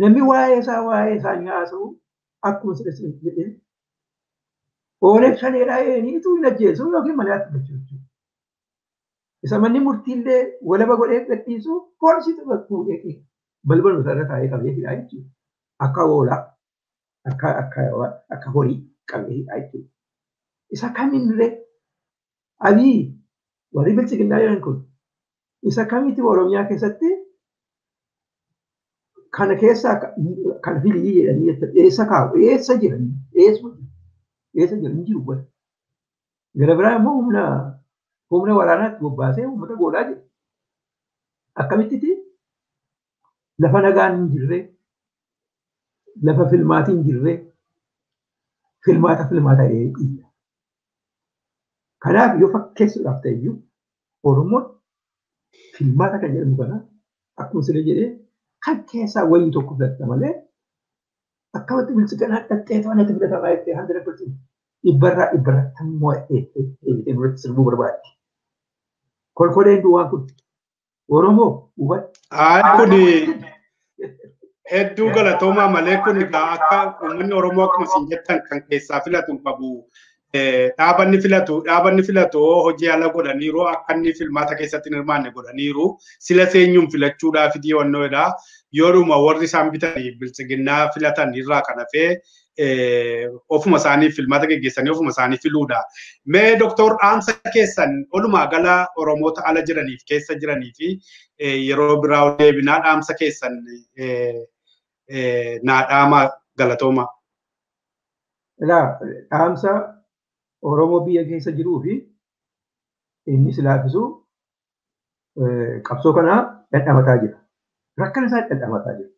Namni waa'ee isaanii haasa'u akkuma sila jedhee Ooneg shaneedhaa eenyutu hin ajjeesu yookiin mana hidhaatti galchu jechuudha. Isa manni murtiillee walaba godhee gadhiisu poolisiitu fuudhee balbaluma isaarra taa'ee qabee hidhaa jechuudha. Akka hoolaa akka horii qabee hidhaa jechuudha. Isa kaminillee Abiy warri bilchiginnaa jedhan kun isa kamitti Oromiyaa keessatti kana keessaa kan filii jedhanii jechuudha. Eessa kaa'u? Eessa jiran? Eessa jiran? Hin jiru bara. Gara biraa immoo humna waraanaatti bobbaasee uummata goolaa jira. Akkamittiti lafa nagaan hin jirre, lafa filmaatiin hin jirre, filmaata iyya. Kanaaf yoo fakkeessuudhaaf ta'e iyyuu Oromoon filmaata kan jedhamu kana akkuma sila jedhee kan keessaa wayii tokko filatta malee akkamatti bilchiginaa dhaqxee to'annatti filatamaa jettee 100% dhibbarraa mo'attee deebitee nurratti sirbuu barbaaddi. Kolkoleen duwwaan kun Oromoo hubadhu. Kun hedduu galatoomaa malee kun egaa akka uummanni Oromoo akkuma isin jettan kan keessaa filatu hin qabu. Dhaabanni filatu hojii ala godhaniiru akka inni filmaata keessatti hin hirmaanne godhaniiru sila seenyuun filachuudhaaf dhiyoonnoodha. Yoodhuma warri isaan bitanii bilchiginnaa filatan irraa kan hafee ofuma isaanii filmaata geggeessanii ofuma isaanii filuudha. Mee Doktor dhaamsa keessan walumaa gala Oromoota ala jiraniif keessa jiranii fi yeroo biraa deebinaa dhaamsa keessan naa dhaama galatooma. Ilaa dhaamsa Oromoo biyya keessa jiruu fi inni silaafisu qabsoo kanaa dhandhamataa jira. Rakkina isaa dhandhamataa jira.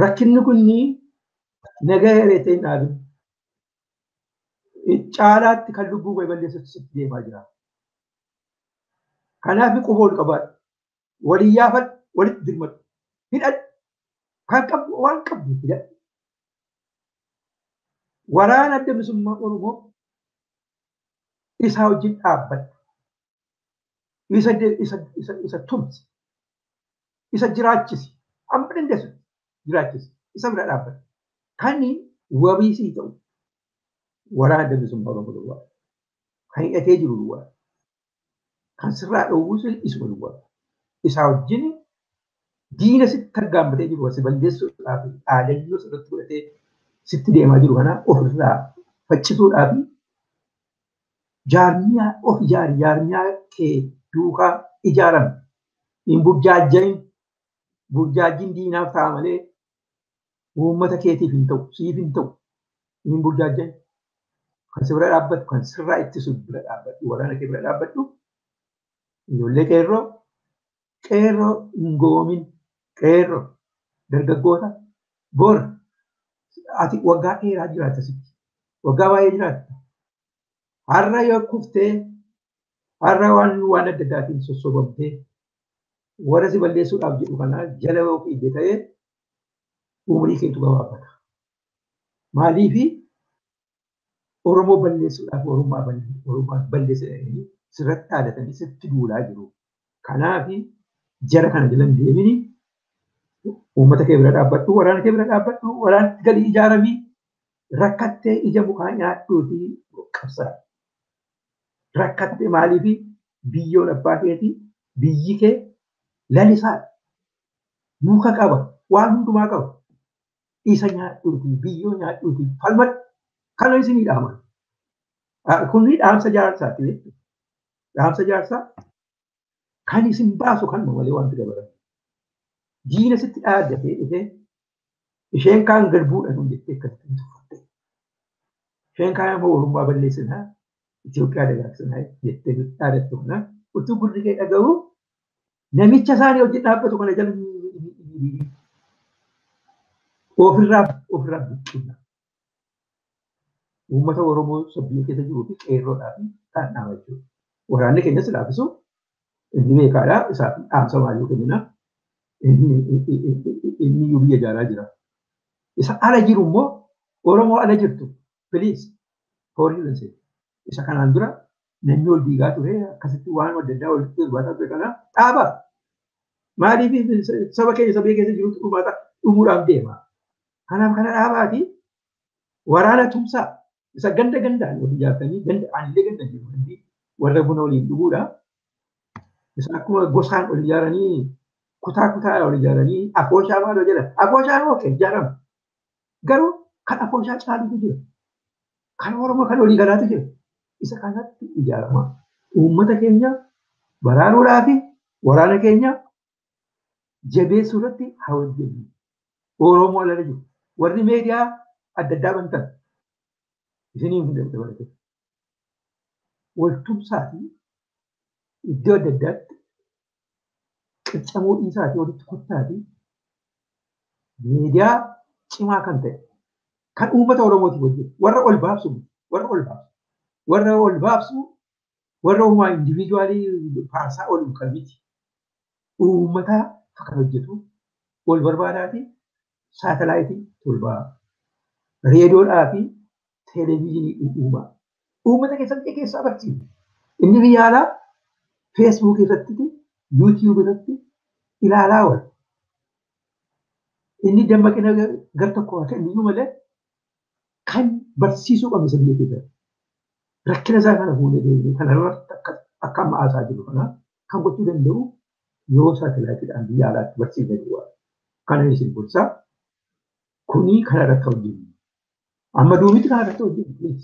Rakkinni kunni nagaa heeretee hin dhaabin. Caalaatti kan lubbuu kee balleessutti sitti deemaa jira. Kanaaf quba ol qabaadhu. Walii yaafadhu, walitti dirmadhu. Hidhadhu. Kan qabdu waan qabdu hidhadhu. Waraana adda bilisummaa Oromoo isaa wajjin dhaabbadhu. Isa tumsi. Isa jiraachisi. Amma dandeessu jiraachisi. Isa bira dhaabbadhu. Kan wabii sii ta'u waraana adda bilisummaa Oromoo duwwaa. Kan hidhatee jiru duwwaa. Kan sirraa dhoowwus isuma duwwaa. Isaa wajjin diina sitti targaanfatee jiru si balleessuudhaaf dhaadannoo sirratti godhatee sitti deemaa jiru kana ofirraa faccisuudhaaf jaarmiyaa of ijaari, jaarmiyaa kee duukaa ijaarame. Hin burjaajjain, burjaajjiin diinaaf ta'a malee uummata keetiif hin ta'u, siif hin ta'u. Hin burjaajjain. Kan si bira dhaabbatu, kan sirraa ittisu bira dhaabbadhu, waraana kee bira dhaabbadhu. Ijoollee qeerroo, qeerroo hin goomin, qeerroo dargaggoota bor ati waggaa dheeraa jiraatta sitti, waggaa baay'ee jiraatta. Har'a yoo kuftee, har'a waan adda addaatiin sossobamtee warra si balleessuudhaaf jedhu kana jala yoo fiigde ta'ee umurii keetu gabaabbata. Maaliifi Oromoo balleessuudhaaf Oromummaa balleessuudhaaf sirratti dhaadatanii sitti duulaa jiru. Kanaaf jara kana jala hin deemini. Uummata kee bira dhaabbadhu, waraana kee bira dhaabbadhu, waraanatti galii ijaaramii rakkattee ija mukaa nyaadhuutii qabsaa. Rakkattee maaliifi biyyoon abbaa keetii biyyi kee lalisaadha. Muka qaba, waan hundumaa qaba. Isa nyaadhuutii, biyyoo nyaadhuutii falmadhu. Kana isinii dhaaman. Kunni dhaamsa jaarsaati jechuudha. Dhaamsa jaarsaa kan isin baasu kanuma malee wanti dabalatu. Diina sitti dhaaddatee dhufee isheen kaan gad buudha nuun jettee akkasitti tuffatte. Isheen kaan immoo Oromummaa balleessinaa, Itoophiyaa dagaagsinaa jettee dhaadattu kana utuu gurri kee dhaga'u namicha isaanii wajjin dhaabbatu kana jala ofirraa buqqina. Uummata Oromoo biyya keessa jiruu fi qeerroodhaa fi kan dhaama jechuudha. Waraanni keenyas laafisu inni beekaadha isaaf dhaamsa maalii kennina inni iyyuu biyya ijaaraa jira. Isa ala jiru immoo Oromoo ala jirtu please horii dhanse. Isa kanaan dura namni ol diigaa ture akkasitti waan adda addaa walitti dhufaataa ture kana dhaaba. Maaliif saba keenya saba keessa jirutu dhumaata dhumuudhaaf deema. Kanaaf kana dhaabaati waraana tumsaa isa ganda gandaan wal ijaartanii ganda aanillee ganda jiru hundi warra buna waliin dhuguudha. Isa akkuma gosaan ol ijaaranii kutaa kutaa ol ijaaranii afooshaa maaloo jedhan afooshaan ookee ijaarama. Garuu kan afooshaa caalutu jira. Kan Oromoo kan walii galaatu jira. Isa kanatti ijaarama. Uummata keenya baraaruudhaa fi waraana keenya jabeessuu irratti haa hojjennu. Oromoo ala jiru. Warri meediyaa adda addaa bantan isiniin hunda dabalatee. Waltumsaa fi iddoo adda addaatti qiccamuu dhiisaa fi walitti kottaa fi miidiyaa cimaa kan ta'e kan uummata Oromootiif hojjetu warra ol baabsu warra ol baabsu warra uumaa indiviijuwaalii faarsaa oolu kan miti uummataa kan hojjetu ol barbaadaa fi saatalaayitii tolbaa reediyoodhaa fi televezyiinii uumaa uummata keessatti keessaa barsiisa. Inni biyya alaa feesbuuk irratti yuutiyuub irratti ilaalaa oola. Inni dammaqina gar tokko haa kennu malee kan barsiisuu qabnu isa biyya keessatti. Rakkina isaa kana fuunee deemnee kana irratti akka amma haasaa jiru kana kan gochuu danda'u yoo saatalaayitiidhaan biyya alaatti barsiifne duwwaa. Kana isin gorsaa. Kuni kana irratti hojjennu. Amma duubitti kana irratti hojjennu.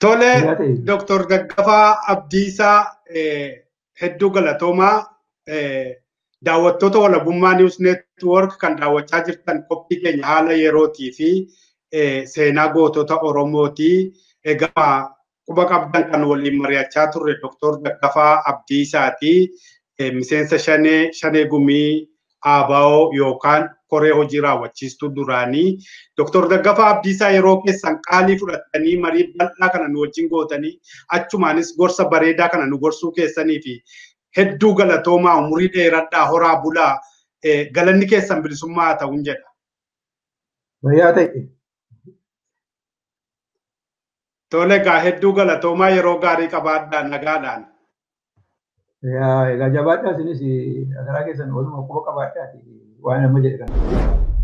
Tole, Dooktor Daggafaa Abdiisaa, hedduu galatoomaa. Daawwattoota Walabummaa News Network kan daawwachaa jirtan, qophii keenya haala yerootii fi seenaa gootota Oromooti. Egaa quba qabdan kan waliin mari'achaa turre Dooktor Daggafaa Abdiisaati. Miseensa Shanee Gumii ABO yookaan koree hojii raawwachiistuu duraanii. Dooktor Daggafaa Abdiisaa, yeroo keessan qaalii fudhattanii marii bal'aa kana nu wajjin gootanii, achumaanis gorsa bareedaa kana nu gorsuu keessanii fi hedduu galatoomaa. Umurii dheeradhaa, horaa bulaa, galanni keessan bilisummaa haa ta'uun jedha. Fayyaa ta'e. Tole egaa, hedduu galatoomaa, yeroo gaarii qabaadhaa, nagaadhaan. Egaa jabaadhaa, isinis garaa keessan waluma quba qabaadhaa waan nama jedhe kana.